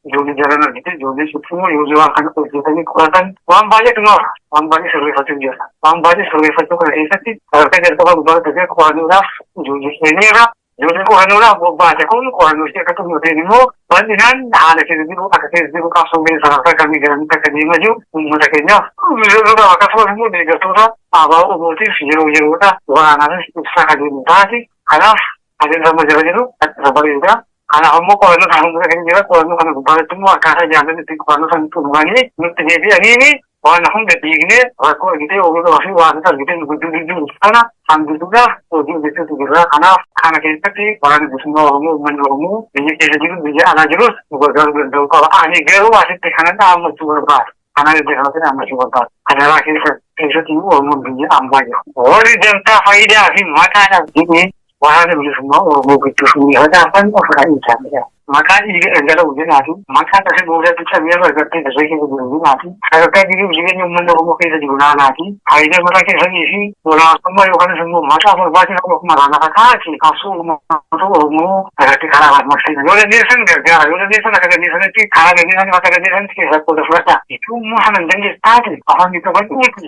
Ijoollee jalan argite, ijoollee ciccimoo yoo waan kana hojjetanii qoratan waan baay'eetu nuuf waan baay'ee sirreeffachuu jira. Waan baay'ee sirreeffachuu kana keessatti sadarkaa jalqabaa gubbaatti ta'ee qorannoodhaaf ijoollee seeneerra. Ijoollee qorannoodhaaf bobbaate kun qorannoo ishee akka xumurteen immoo bal'inaan haala keessa jiru, akka keessa jiru, qabsoon keessa sadarkaa kamii garamitti akka deemaa jiru uummata keenyaaf akkasumas immoo deeggartoota ABO OBOtiif yeroo yeroodha waraanaafis ibsaa kan deemu taate. Kanaaf adeemsa amma jira jiru isa bareeda. Kanaaf immoo qorannoo sana hunda keenya jira. Qorannoo kana gubbaatti immoo akkaataa jaallanni itti qorannoo sana xumuranii nutti deebi'aniini waan hunda diignee rakkoo argitee oomishaa fi waan argitee nu gidduu jiru kana hambisuudhaaf hojii hojjechuutu jira. Kanaaf kana keessatti Waraanni Bilisummaa Oromoo, uummanni Oromoo biyya keessa jiru, biyya alaa jirus nu gargaaruu danda'u qaba. Ani garuu asitti kana dhaammachuu barbaada. Kana iddoo kanatti dhaammachuu barbaada. Adaraa keessa keessatti Oromoon biyya ambaa jiru. Warri dantaa faayidaa fi maqaadhaaf jedhee Waraana Bilisummaa Oromoo gidduu summii facaafan ofirraa dhiisaa. Maqaa dhiiga dhangala'u jedhaati. Maqaa tasa boodatti cabee argattee dirree keessa jiru jedhaati. Sadarkaa jiruuf jireenya uummanni Oromoo keessa jiru laalaati. Faayidaa mataa keessanii fi olaantummaa yookaan immoo maqaa barbaachisaa ofuma lafa kaa'ati qabsoo uummata Oromoo irratti karaa marsina. Yoo dandeessan gargaara. Yoo dandeessan akka dandeessanitti karaa dandeessan akka dandeessanitti keessaa qooda fudhadha. Ituu immoo sana hin dandeessu taate afaan qabadhuuti.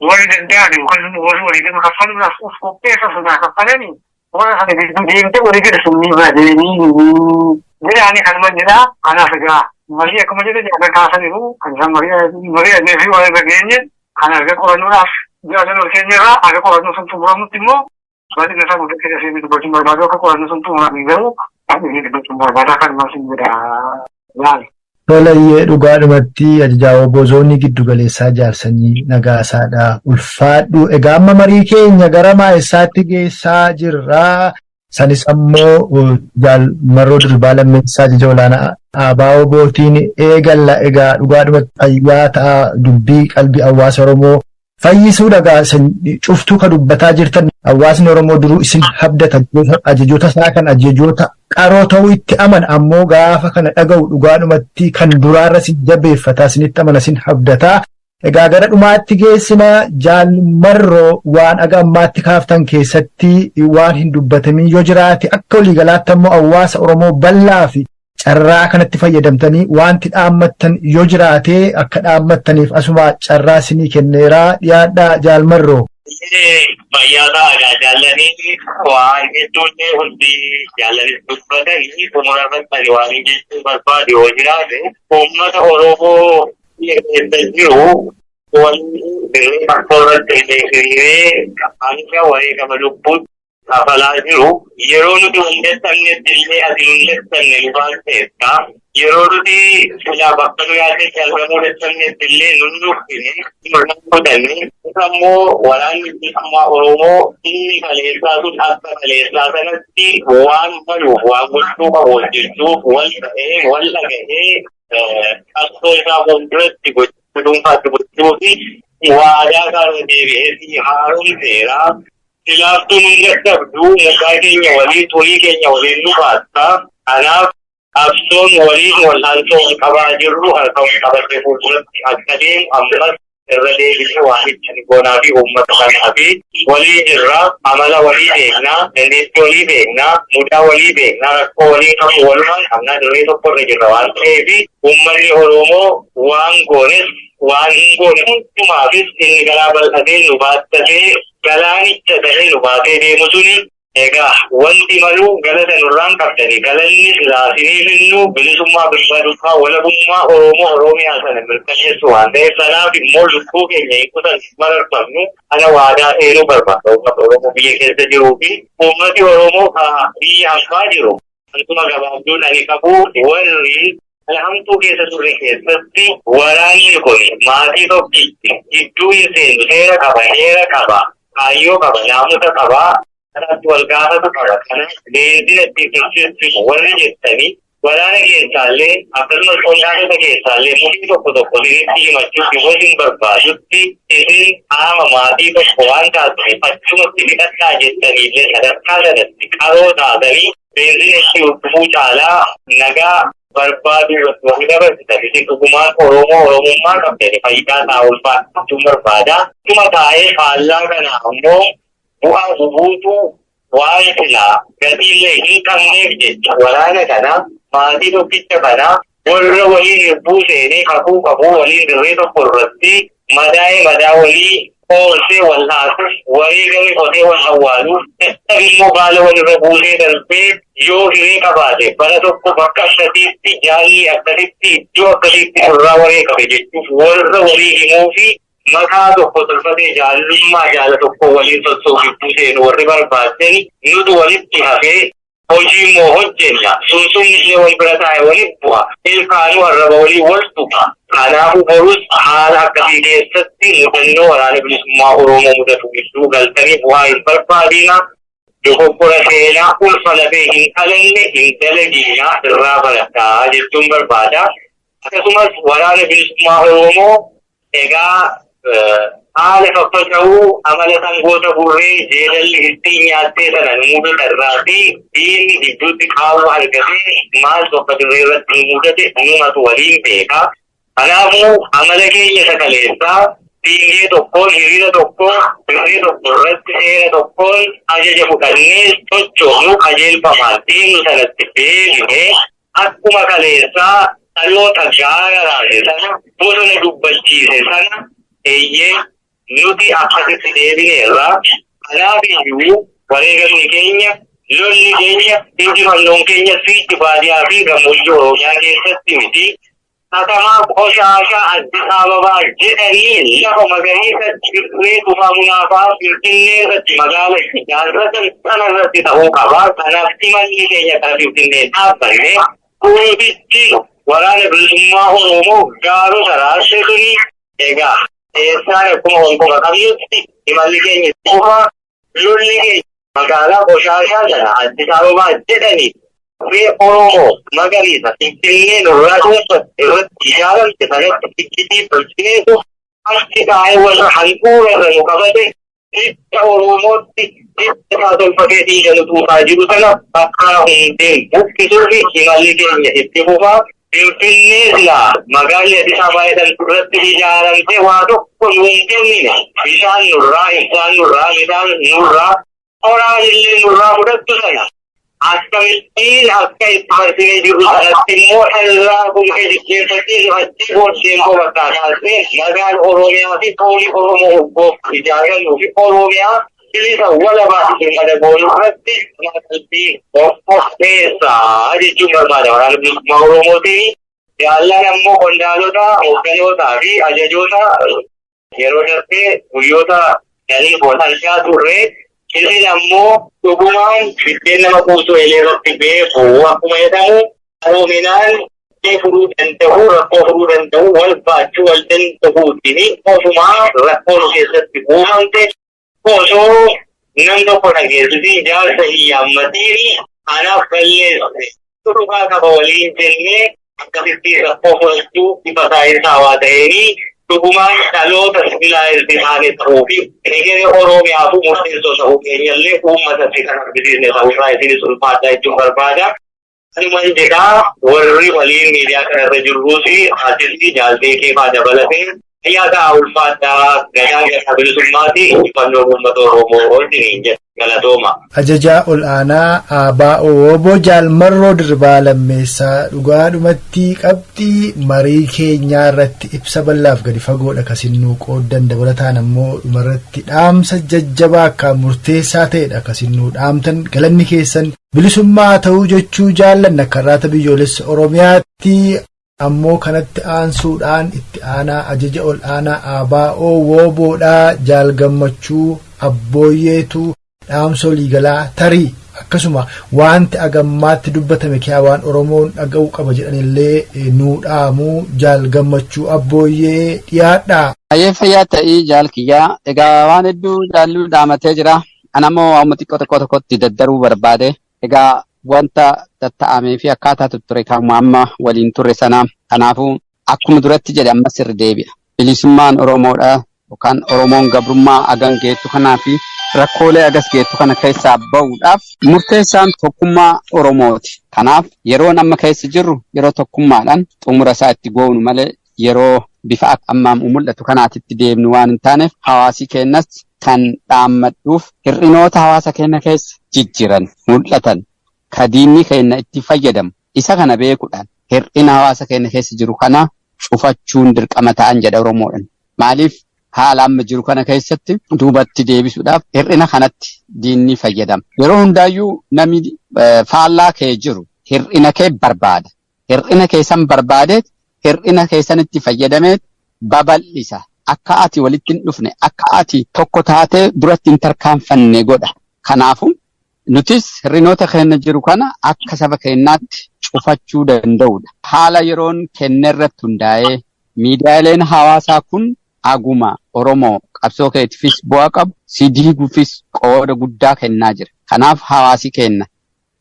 Warri danda'an yookaan warri walii kaffaluudhaaf of qopheessa sanaa kaffalanii warra sana gidduu deemtee walii gadi summii baatanii jedhaanii kanuma jedhaa. Kanaaf egaa marii akkuma jedhe jaallan kaasaniiru, kan isaan mari'annee fi waan irra geenye kan erga qorannoodhaaf jaallan ol keenya irraa akka qorannoo sun xumuramutti immoo bal'ina isaa guddaa keessa seenee dubbachuun barbaadu, akka qorannoo sun xumurame garuu bal'inni dubbachuun barbaadaa kanuma sin jedha yaala. Tolayyee, dhugaadhumatti ajajaa obbo zoonii giddu galeessaa Jaarsanyii Nagaasaadha. Ulfaadhu. Egaa amma marii keenya gara maa'essaatti geessaa jirra. Sanis ammoo Jaal Marroo Dirribaa Lammeessaa, ajaja olaanaa ABO WBOtiin eegalla. Egaa dhugaadhumatti fayyaa ta'a, dubbii qalbii hawaasa Oromoo fayyisuu dhagaa cuftuu kan dubbataa jirtan. Hawaasni Oromoo duruu isin habdata, ajajoota isaa kan ajajoota qaroo ta'uu itti amana. Ammoo gaafa kana dhaga'u dhugaadhumatti kan duraarra si jabeeffataa, isinitti amana, isin habdataa. Egaa gara dhumaatti geessina. Jaal Marroo, waan aga ammaatti kaaftan keessatti waan hin dubbatamin yoo jiraate, akka waliigalaatti ammoo hawaasa Oromoo bal'aa fi carraa kanatti fayyadamtanii wanti dhaammattan yoo jiraate akka dhaammattaniif asuma carraa isinii kenneeraa, dhiyaadhaa Jaal Marroo. Fayyaa ta'aa jaallanii, waan hedduullee hundi jaallanii dubbatanii xumura irratti waan jechuu barbaadu yoo jiraate, uummata Oromoo biyya keessa jiru wanni dirree qabsoo irratti hiriiree hanga wareegama lubbuutti kafalaa jiru, yeroo nuti hin dadhabnetti illee ati hin dadhabne nu baatteetta. Yeroo nuti silaa bakka nu yaadnetti argamuu dadhabnetti illee nun nuffine, nun kutanne. Isa immoo Waraanni Bilisummaa Oromoo inni kaleessaa sun akka kaleessaa sanatti waan maluuf, waan gochuu qabu hojjechuuf wal ta'ee, wal dhagahee, qabsoo isaa fuulduratti gochuu dhuunfaatti gochuu fi waadaa isaa deebi'ee haaromseera. Silaaftuu nun dadhabdu, mukaa keenya waliin, xurii keenya waliin nu baasta. Kanaaf qabsoon waliin wal'aansoo wal qabaa jirru harka wal qabatee fuulduratti akka deemu ammas irra deebinee waan itti goonaa fi uummata kanaa fi walii jirra. Amala walii beeknaa, dandeettii walii beeknaa, mudaa walii beeknaa, rakkoo walii qabu walumaan qabnaa, dirree tokko irra jirra waan ta'eef, uummanni Oromoo waan goones waan hin goone hundumaafis inni garaa bal'atee nu baattatee, galaanicha ta'ee nu baatee deemu suni, egaa wanti maluu galata nurraan qabdani. Galanni silaa isiniif innu bilisummaa, birmadummaa, walabummaa Oromoo Oromiyaa sana mirkaneessu waan ta'eef, sanaaf immoo lubbuu keenya hin qusannu, mararfamnu. Kana waadaa seenuu barbaada uummata Oromoo biyya keessa jiruu fi uummati Oromoo ka biyya hambaa jiru. Wantuma gabaabduun ani qabu, warri hamtuu keessa turre keessatti waraanni kun maatii tokkitti gidduu hin seenu, seera qaba, heera qaba, kaayyoo qaba, naamusa qaba, kanatti wal gaafatu qaba. Kana beenzina itti tursiisu warri jettanii Waraana keessaallee akkasumas qondaaltota keessaallee mufii tokko tokko isinitti himachuuf yeroo isin barbaadutti isin qaama maatii tokko waan taataniif achumatti fixadhaa jettaniillee sadarkaa sanatti qaroo taatanii beenzina itti utubuu caalaa nagaa barbaaduu irratti warri dabarsitan isin dhugumaan Oromoo Oromummaa qabdani fayyidaa isaa ulfaadha jechuun barbaada. Tuma taa'ee faallaa kana ammoo bu'aa bubuutuu waan silaa gatiillee hin qabneef jecha waraana kana maatii tokkicha kana warra waliin hirbuu seenee kakuu qabuu waliin dirree tokko irratti madaa'ee madaa walii oorsee wal haasuuf wareegame qotee wal awwaaluuf dadhabe immoo baala walirra buusee darbee yoo hiree qabaate bara tokko bakka akkasiitti jaalli akkasitti iddoo akkasiitti irraa wareegame jechuuf warra walii himuu fi mataa tokko tolfatee jaallummaa jaala tokko waliin sossoof gidduu seenu warri barbaaddani nutu walitti hafee hojii immoo hojjenna. Sunsumni ishee wal bira taa'e walitti bu'a. Ilkaanuu arraba walii wal tuqa. Kanaafuu borus haala akkasii keessatti mudannoo waraana bilisummaa Oromoo mudatu gidduu galtanii bu'aa hin barbaadina. Dogoggora seenaa ulfa lafee hin dhalanne hin dalagiina irraa baradhaa jechuun barbaada. Akkasumas waraana bilisummaa Oromoo egaa haala faffaca'uu amala sangoota burree jeedalli ittiin nyaattee sana nu mudata irraa fi diinni gidduutti qaawwa argatee maaltu akka dirree irratti nu mudate numatu waliin beeka. Kanaafuu amala keenya isa kaleessaa fiingee tokkoon hiriira tokkoon dirree tokko irratti seera tokkoon ajaja fudhannee sochoonu qajeelfamaan deemnu sanatti deebinee akkuma kaleessaa dhaloota gaara raase sana bosona dubbachiise sana eeyyee nuti akkasitti deebineerra. Kanaaf iyyuu wareegamni keenya lolli keenya injifannoon keenya siichi baadiyyaa fi gammoojjii Oromiyaa keessatti miti. Katamaa qoshaashaa Addis Ababaa jedhanii lafa magariisa dirree tufaa munaafaa Finfinnee irratti magaala ijaarratan sana irratti ta'uu qaba. Kanaaf imalli keenya kana Finfinnee dhaabbanne gootichi waraana bilisummaa Oromoo gaarota raasee suni egaa eessaan akkuma honkoma qabnutti imalli keenya qofa lolli keenya magaalaa qoshaashaa sana Addis Ababaa jedhanii Dirree Oromoo magariisa Finfinnee nurraa dhuunfatte irratti ijaaramte sanatti iccitii tolchineetu achi taa'ee warra handhuura irra nu qabate hidda Oromootti hidda isaa tolfatee dhiiga nu tuutaa jiru sana bakka hundeen buqqisuu fi imalli keenya itti fufaa. Finfinnee silaa magaalli Addis Ababaa jedhamtu irratti ijaaramtee waa tokko nu hin kennine. Bishaan nurraa, ibsaan nurraa, midhaan nurraa, qoraan illee nurraa fudhattu sana. Akkamittiin akka itti marsinee jirru sanatti immoo irraa bulkee jijjiirfachiisu achi booddee immoo bakka kaasnee magaala Oromiyaa fi foolii Oromoo urgoof ijaaramuu fi Oromiyaa bilisa walabaa fi birmada goonuu irratti qalbii of qopheessaa jechuun barbaada waraana bilisummaa Oromootiin. Jaallan ammoo qondaalota, hoogganootaa fi ajajoota yeroo darbee guyyoota shanii wal argaa turre. Isin ammoo dhugumaan biddeen nama quubsu eelee irratti beeku akkuma jedhamu qaroominaan furuu danda'u rakkoo furuu danda'u wal baachuu wal danda'uutiin ofumaa rakkoo nu keessatti uumamte osoo nam tokko dhageessisiin jaarsa hin yaammatiin anaaf balleesse dhugaa qaba waliin jennee akkasitti rakkoo furachuu bifa saayinsaawaa ta'een dhugumaan dhaloota sivilaayizdi taane ta'uu fi egeree Oromiyaafuu murteessoo ta'uu keenyallee uummatatti kan argisiisne ta'uu isaa isinis ulfaadhaa jechuun barbaada. Anuman jedhaa warri waliin miidiyaa kanarra jirruus artistii jaaltee keefaa dabalatee fayyaa ta'aa ulfaadhaa gadaa gadaa bilisummaati injifannoo uummata Oromoo wajjiniin jedha galatooma. Ajajaa ol'aanaa ABO Obbo Jaal Marroo Dirribaa Lammeessaa dhugaadhumatti qabxii marii keenyaa irratti ibsa bal'aaf gadi fagoodha kasinnuu qooddan dabalataan ammoo dhumarratti dhaamsa jajjabaa akka murteessaa ta'edha kasinnuu dhaamtan galanni keessan bilisummaa ta'uu jechuu jaallanna akka irraata biyyoolessa Oromiyaatti ammoo kanatti aansuudhaan itti aanaa ajaja ol'aanaa ABO WBOdhaa Jaal Gammachuu Abbooyyeetu dhaamsa waliigalaa tarii akkasuma wanti agammaatti dubbatame kiyaa waan Oromoon dhaga'uu qaba jedhanillee nuu dhaamuu Jaal Gammachuu Abbooyyee dhiyaadha. Baay'ee fayyaa ta'ii jaal kiyyaa. Egaa waan hedduu jaalluu dhaamatee jira. Ana ammoo waanuma xiqqoo tokko tokkotti daddaruu barbaade. Egaa wanta tatta'amee fi akkaataa ture kan amma waliin turre sana. Kanaafuu akkuma duratti jedhe ammas irra deebi'a. Bilisummaan Oromoodha yookaan Oromoon gabrummaa agan geettu kanaa fi rakkoolee agas geettu kana keessaa bahuudhaaf murteessaan tokkummaa Oromooti. Kanaaf yeroon amma keessa jirru yeroo tokkummaadhaan xumura isaa itti goonu malee yeroo bifa ammaan mul'atu kanaatitti deemnu waan hin taaneef hawaasi keenyas kan dhaammadhuuf hir'inoota hawaasa keenya keessa jijjiran mul'atan ka diinni keenya itti fayyadamu isa kana beekuudhaan hir'ina hawaasa keenya keessa jiru kana cufachuun dirqama ta'an jedha Oromoodhaan. Maaliif haala amma jiru kana keessatti duubatti deebisuudhaaf hir'ina kanatti diinni fayyadama. Yeroo hundaayyuu namni faallaa kee jiru hir'ina kee barbaada. Hir'ina keessan barbaadeet hir'ina keessanitti fayyadameet babal'isa. Akka ati walitti hin dhufne, akka ati tokko taatee duratti hin tarkaanfanne godha. Kanaafuu nutis hir'inoota keenya jiru kana akka saba keenyaatti cufachuu danda'udha. Haala yeroon kenne irratti hundaa'ee miidiyaaleen hawaasaa kun aguma Oromoo qabsoo keetiifis bu'aa qabu, si diiguufis qooda guddaa kennaa jira. Kanaaf hawaasi keenya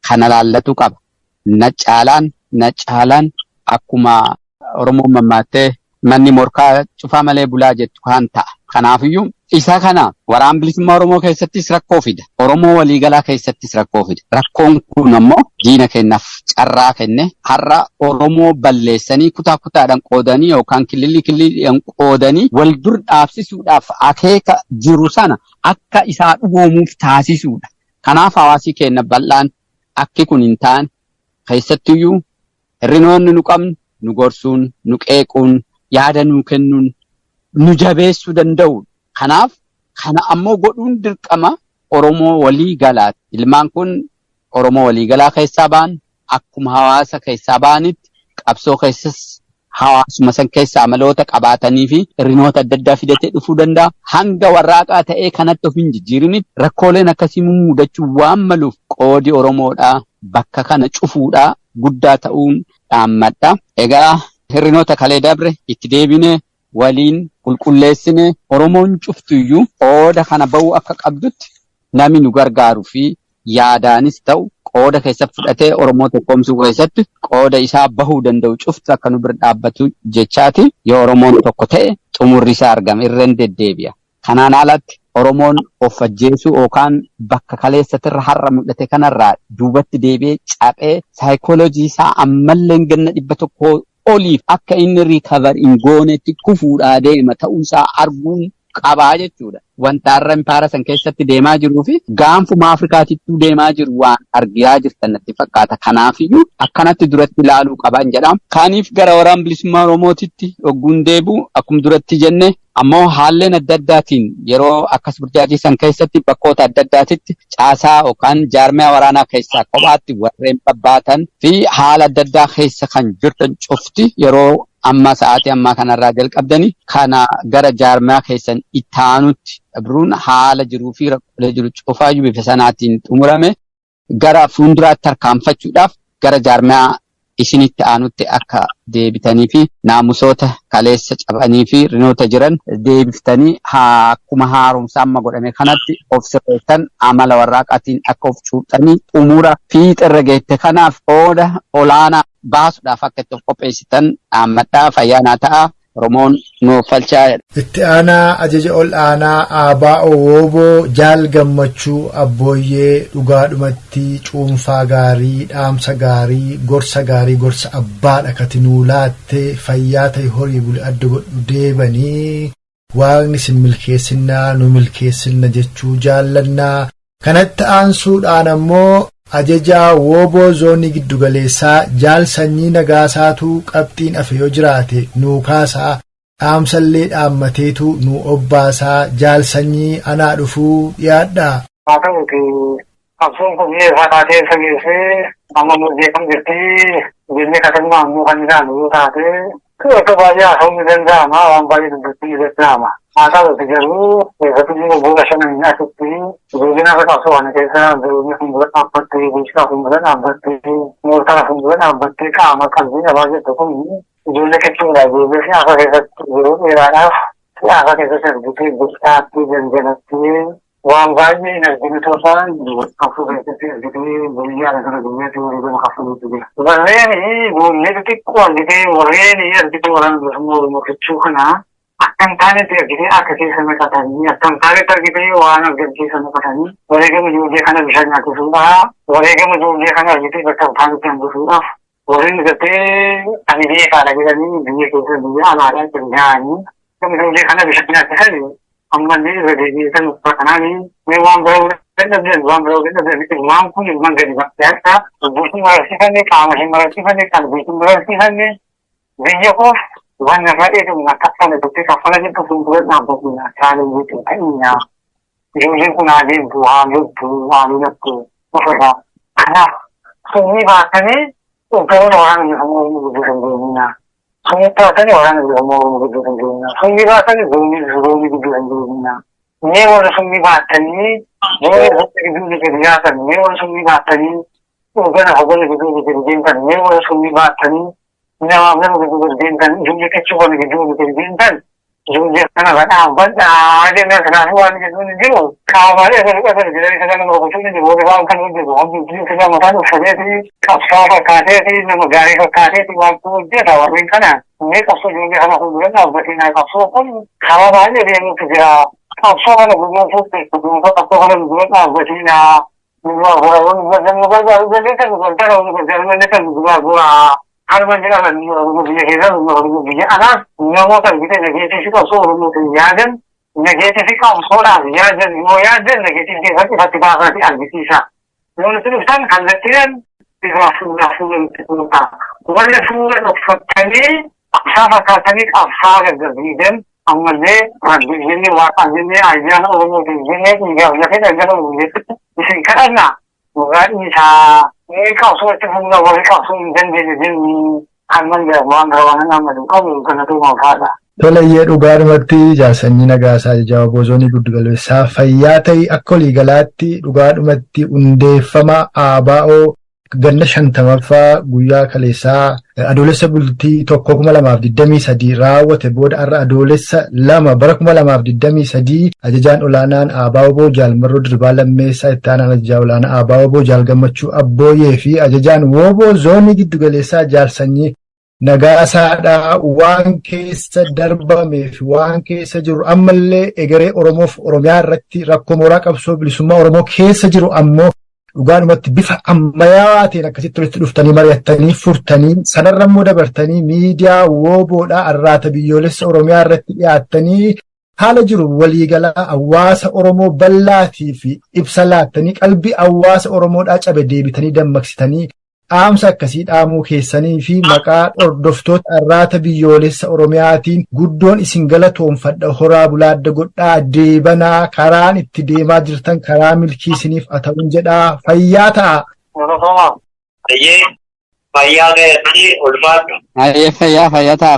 kana laallatu qaba. Na caalaan na caalaan akkuma Oromoon mammaattee manni morkaa cufaa malee bulaa jettu kan ta'a. Kanaafiyyuu isa kana waraan bilisummaa Oromoo keessattis rakkoo fida. Oromoo waliigalaa keessattis rakkoo fida. Rakkoon kun ammoo diina keenyaaf carraa kenne har'a Oromoo balleessanii kutaa kutaadhaan qoodanii yookaan kililii kililiidhaan qoodanii wal dur dhaabsisuudhaaf akeeka jiru sana akka isaa dhugoomuuf taasisuudha. Kanaaf hawaasi keenya bal'aan akki kun hin taane keessattiyyuu hir'inoonni nu qabnu nu gorsuun, nu qeequun, yaada nu kennuun, nu jabeessuu danda'u. Kanaaf kana ammoo godhuun dirqama Oromoo walii galaati. Ilmaan kun Oromoo walii galaa keessaa ba'an akkuma hawaasa keessaa ba'anitti qabsoo keessas hawaasuma san keessa amaloota qabaatanii fi hir'inoota adda addaa fidatee dhufuu danda'a. Hanga warraaqaa ta'ee kanatti of hin jijjiirinitti rakkooleen akkasii mudachuu waan maluuf qoodi Oromoodhaa bakka kana cufuudhaa guddaa ta'uun dhaammadha. Egaa hir'inoota kalee dabre itti deebinee waliin qulqulleessine Oromoon cuftuyyuu qooda kana bahuu akka qabdutti namni nu gargaaruu fi yaadaanis ta'u qooda keessa fudhatee Oromoo tokkoomsuu keessatti qooda isaa bahuu danda'u cuftu akka nu bira dhaabbatu jechaati. Yoo Oromoon tokko ta'e xumurri isaa argama irreen deddeebi'a. Kanaan alatti Oromoon of ajjeesuu yookaan bakka kaleessatirra har'a mul'ate kanarraa duubatti deebi'ee caphee saayikooloojii isaa ammallee ganna 100 oliif akka inni recover hin goonetti kufuudhaa deema ta'uusaa arguun qabaa jechuudha. Wanta har'a impaara san keessatti deemaa jiruu fi gaanfuma Afrikaatittuu deemaa jiru waan argaa jirtan natti fakkaata. Kanaafiyyuu akkanatti duratti ilaaluu qaban jedha. Kaaniif gara waraan bilisummaa Oromootitti dhogguun deebi'u akkuma duratti jenne ammoo haalleen adda addaatiin yeroo akkas burjaajii san keessatti bakkoota adda addaatitti caasaa yookaan jaarmiyaa waraanaa keessaa kophaatti warreen babbaatan fi haala adda addaa keessa kan jirtan cufti yeroo amma sa'aatii ammaa kanarraa jalqabdanii kana gara jaarmiyaa keessan itti aanutti dabruun haala jiruu fi rakkoolee jiru cufaayyuu bifa sanaatiin xumurame gara fuulduraatti tarkaanfachuudhaaf gara jaarmiyaa isinitti aanutti akka deebitanii fi naamusoota kaleessa cabanii fi rinoota jiran deebiftanii akkuma haaromsa amma godhame kanatti of sirreessan amala warraaqaatiin akka of cuuxanii xumura fiixirra geette kanaaf qooda olaanaa baasuudhaaf akka itti of qopheessitan dhaammadhaa fayyaa naa ta'a. Oromoon nuuf falchaa jedha. Itti aanaa ajaja ol aanaa ABO Wooboo Jaal Gammachuu Abbooyyee dhugaadhumatti cuunfaa gaarii, dhaamsa gaarii, gorsa gaarii, gorsa abbaadha katinuu laatte fayyaa ta'e horii buli adda godhu deebanii waaqni sin milkeessinnaa nu milkeessinna jechuu jaallannaa. Kanatti aansuudhaan ammoo ajajaa Wooboo zoonii giddugaleessaa Jaal Sanyii Nagaasaatu qabxiin afe yoo jiraate nuu kaasaa dhaamsallee dhaammateetu nu obbaasaa Jaal Sanyii anaa dhufuu dhiyaadhaa. Haa ta'uti qabsoon kun biyya isaa keessa geessee amma nu beekam jirti jennee katalmaa ammoo kan ilaalu yoo taate osoo baay'ee haasa'uun ni danda'ama waan baay'ee dubbachuun ni danda'ama. Haa ta'uti garuu keessatti waggoota shanan asitti ijoolleen har'a qabsoo kana keessa jireenya fuuldura dhaabbattee bulchaa fuuldura dhaabbattee moortara fuuldura dhaabbattee qaama qalbii dhabaa jirtu kun ijoollee qiccuudha. Ijoollee siyaasa keessatti yeroo dheeraadhaaf siyaasa keessatti argitee bulchaatti gangalatti Waan baay'ee hin arginu ta'an qabsoo keessatti argitee biyya ala biyyaatti wareegama kaffaluutu jira. Warreen ijoollee xixiqqoo argitee warreen argitee waraana bilisummaa Oromoo kichuu kana akka hin taanetti argitee akka keessa naqatanii, akka hin taanetti argitee waan argan keessa naqatanii, wareegama ijoollee kana bishaan nyaachisuudhaaf, wareegama ijoollee kana argitee bakka hin taanetti hambisuudhaaf warreen gartee ani beekaadha jedhanii biyya keessa biyya alaadhaa qindaa'anii ijoollee kana bishaan nyaachisan ammallee irra deebi'ee uffata kanaan mee waan biroo dadhabdan, waan biroo dadhabdan. Ilmaan kun ilmaan gadi bakka lubbuutti mararsiifanne, qaama hin mararsiifanne, qalbiitti mararsiifanne, biyya koof waan irraa eegamu na kaffala jettee kaffala jettu fuuldura dhaabbatudha. Kaanii jechuun ta'inyaa ijoolleen kun haa deemtu, haa loltu, haa lolattu ofirraa. Kanaaf summii baatanii hogganaan waraana bilisummaa Oromoo gidduu kan deemina. Summii baatanii waraana bilisummaa Oromoo gidduu kan deemina. Summii baatanii zoonii zoonii gidduu kan deemina. Mee warra summii baatanii zoonii zoonii gidduu gadi yaatan, mee warra summii baatanii hoggana hoggana gidduu gadi deemtan, mee warra summii baatanii namaaf nama gidduu gadi deemtan, ijoollee qachuuwwan gidduu gadi deemtan, ijoollee kana dhaabbadhaa jennaan. Kanaafuu waan jedhuun hin jiru. Qaamaalee irra dhiqatan jedhanii sadan nama rukutuun hin jiru. Warri waan kan hojjetu hojii sila mataan uffateeti qabsaa fakkaateeti, nama gaarii fakkaateeti waan kun hojjeta. Warreen kana mee qabsoo ijoollee kana fuuldura dhaabbatiin, qabsoo kun karaa baay'ee deemuutu jira. Qabsoo kana guduunfuuf, guduunfa qabsoo kana dura dhaabbatiin nu gargaaru dandeessan, nu gargaara, nu gargaaru dandeessan, nu gargaara. Kanuma jedhaman Oromoo biyya keessa, Oromoo biyya alaas, namoota argite nageetii fi qabsoo Oromootiin yaadan, nageetii fi qabsoodhaaf yaadan, yoo yaadan nageetiin keessatti ifatti baasaati argisiisa. Yoo nuti dhuftan kallattiidhaan bifa fuula fuula nutti kunuunsa. Warra fuula dhokfattanii qabsaa fakkaatanii qabsaa gaggabiidan ammallee Rabbi jennee, Waaqaan jennee, ayyaana Oromootiin jennee, dhiigaaf lafee dhangala'u jechutti isin kadhanna. Dhugaan isaa mee qabsoo itti fuula warri qabsoo hin dandeenye jenni kan waan gara waan amadu qabu kanatu manfaadha. Toleyyee, dhugaadhumatti Jaalsanyii Nagaasaa, Ajajaa Obbo Zoonii Giddugaleessaa, fayyaa ta'ii. Akka waliigalaatti dhugaadhumatti hundeeffama ABO ganna 50ffaa guyyaa kaleessaa Adoolessa bultii 1, 2023 raawwate booda, har'a Adoolessa 2 bara 2023 ajajaan olaanaan ABO Jaal Marroo Diribaa Lammeessaa, itti aanaan ajajaa olaanaa ABO Jaal Gammachuu Abbooyyee fi ajajaan WBO Zoonii Giddugaleessaa Jaalsanyii Nagaasaadhaa waan keessa darbamee fi waan keessa jiru, ammallee egeree Oromoof Oromiyaa irratti rakkoo mooraa qabsoo bilisummaa Oromoo keessa jiru ammoo dhugaadhumatti bifa ammayyaa ta'een akkasitti walitti dhuftanii mari'attanii furtanii, sanarra immoo dabartanii miidiyaa WBOdhaa Arraata Biyyoolessa Oromiyaa irratti dhiyaattanii haala jiru waliigalaa hawaasa Oromoo bal'aatii fi ibsa laattanii, qalbii hawaasa Oromoodhaa cabe deebitanii dammaqsitanii, dhaamsa akkasii dhaamuu keessanii fi maqaa hordoftoota Arraata Biyyoolessa Oromiyaatiin guddoon isin galatoonfadha. Horaa bulaadda godhaa deebanaa, karaan itti deemaa jirtan karaa milkii isiniif haa ta'uun jedhaa, fayyaa ta'a. Fayyaa ta'etti ulfaadhu. Fayyaa, fayyaa ta'a.